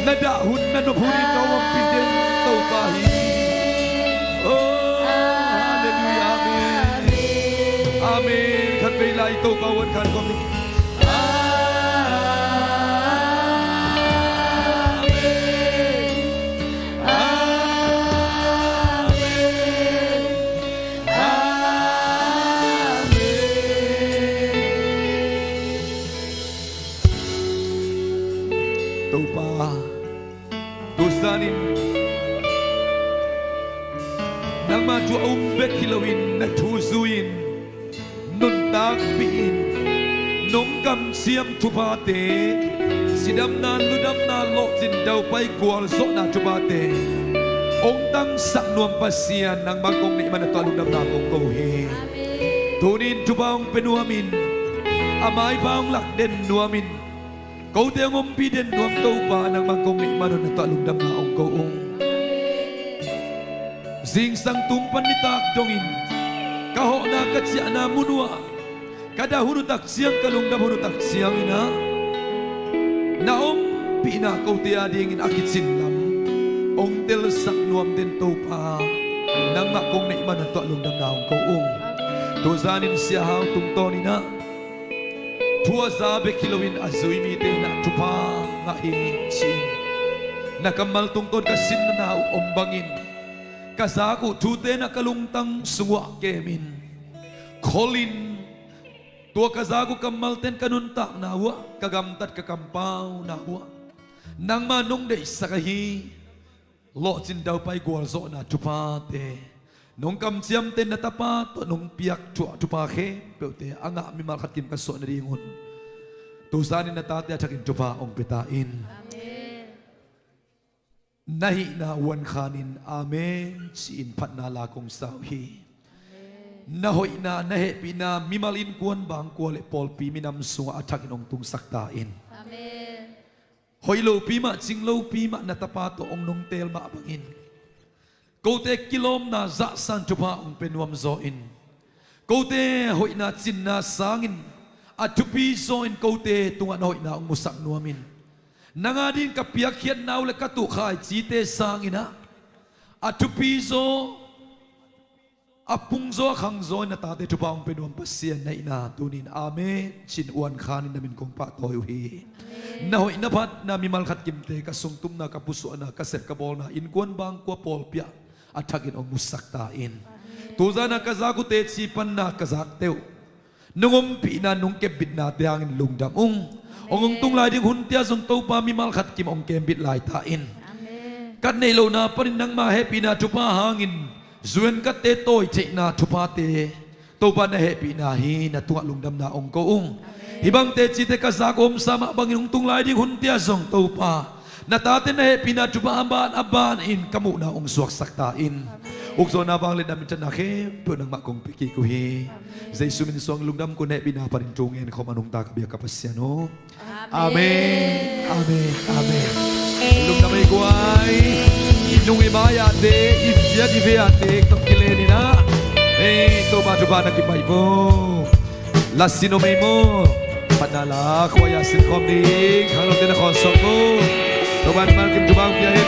Na dah hun, na nop hun in na ompih den Topa hi. Oh, halleluiah, amen. Amen. Khatvei lai Topa uan khan khawm ni. Amen. Amen. Amen. Topa, tu zanin nangmah thu a um bek hi loin na thu zui-in, nuntakpih in, nong kamciam thuphate, cidamna, ludamna, lawhcin, daupai, gualzawhna thuphate hong tangsak nuam Pasian nangmah kong neih man na tawh lungdamna kong ko hi. Tunin thupha hong pia nuamin, a maipha hong lak den nuamin, kote hong ompih den nuam Topa nangmah kong neih man na tawh lungdamna hong ko ung. Zingsang tung pan nitak dongin ka hawhna ka ciahna mun uh ah, ka dah hun uh tak ciang, ka lungdam hun uh tak ciangin ah, na ompihna kote a dingin a kicin lam hong telsak nuam den Topa nangmah kong neih man na tawh lungdamna hong ko ung. Tu zanin Sia Hau tungtawnin ah thu a za bek hi loin a zui mite in ah thupha ngah hi ci-in, na kammal tungtawn ka sinna uh om bangin ka zak uh thute in ah ka lungtang sung uh ah kemin, kholin, tua ka zak uh kammalte in ka nuntakna uh ah, ka gamtat ka kampauna uh ah nangma nong deihsak ahi lawhcin, daupai, gualzawhna thuphate, nong kamciamte, na tapa tawh nong piak thu ah thupha khempeuhte a ngah mimal khat kim ka suah nadingun tu zanin na tate a thakin thupha hong pia ta in. Amen. Na hihna uan khanin amen ci-in phatna la kong sa uh hi. Amen. Na hoihna, na hehpihna mimal, innkuan, bangkua le pawlpi minam sungah a thakin hong tungsak ta in. Amen. Hoih lopi mah, cing lopi mah na tapa tawh hong nong teel mah bangin kote kilawmna zahsan thupha hong pia nuam zaw in, kote hoihna cinna sangin a thupi zaw in kote tungah na hoihna hong musak nuamin, nang a dingin ka piakkhiatna uh le ka tuh khaicite sangin ah a thupi zaw, a pung zaw, a khang zaw in na tate thupha hong pia nuam Pasian na hihna tunin amen ci-in uan khanin na min kong pahtawi uh hi. Amen. Na hoih na phatna mimal khat kimte ka sungtumna, ka pusuahna, ka sep ka bawlna, innkuan, bangkua, pawlpi ah a thakin hong musak ta in. Amen. Tu zan a ka zak uh teci panna ka zakte uh nong ompihna, nong kembitnate hangin lungdam ung. Amen. Hong tung lai ding hunte ah zong Topa mimal khat kim hong kembit lai ta in. Amen. Ka neih lohna panin nangma hehpihna thupha hangin zuan katte tawi theihna thuphate, Topa na hehpihna hi, na tungah lungdamna hong ko ung. Amen. Hih bang tecite ka zak uh omsa mah bangin hong tung lai ding hunte ah zong Topa na tate na hehpihna thupha a ban a banin ka muhna hong suaksak ta in. Amen. Ukzawhna, vangliatna, minthanna khempeuh nangmah kong pia kik uh hi. Jesu min suang lungdam, ko hehpihna panin thu ngen khawm a nungta ka biak ka Pasian aw. Amen, amen, amen. Lungdam ei guai. I nung i mai-ate, i biat i vei-ate tawh kilenin ah, ei, Topa thupha na kipai vo. La sin om ei maw? Phatna la khuai-ah sin khawm ding. Khangnote na khawl sawm vo. Topa in malkim thupha hong pia hen.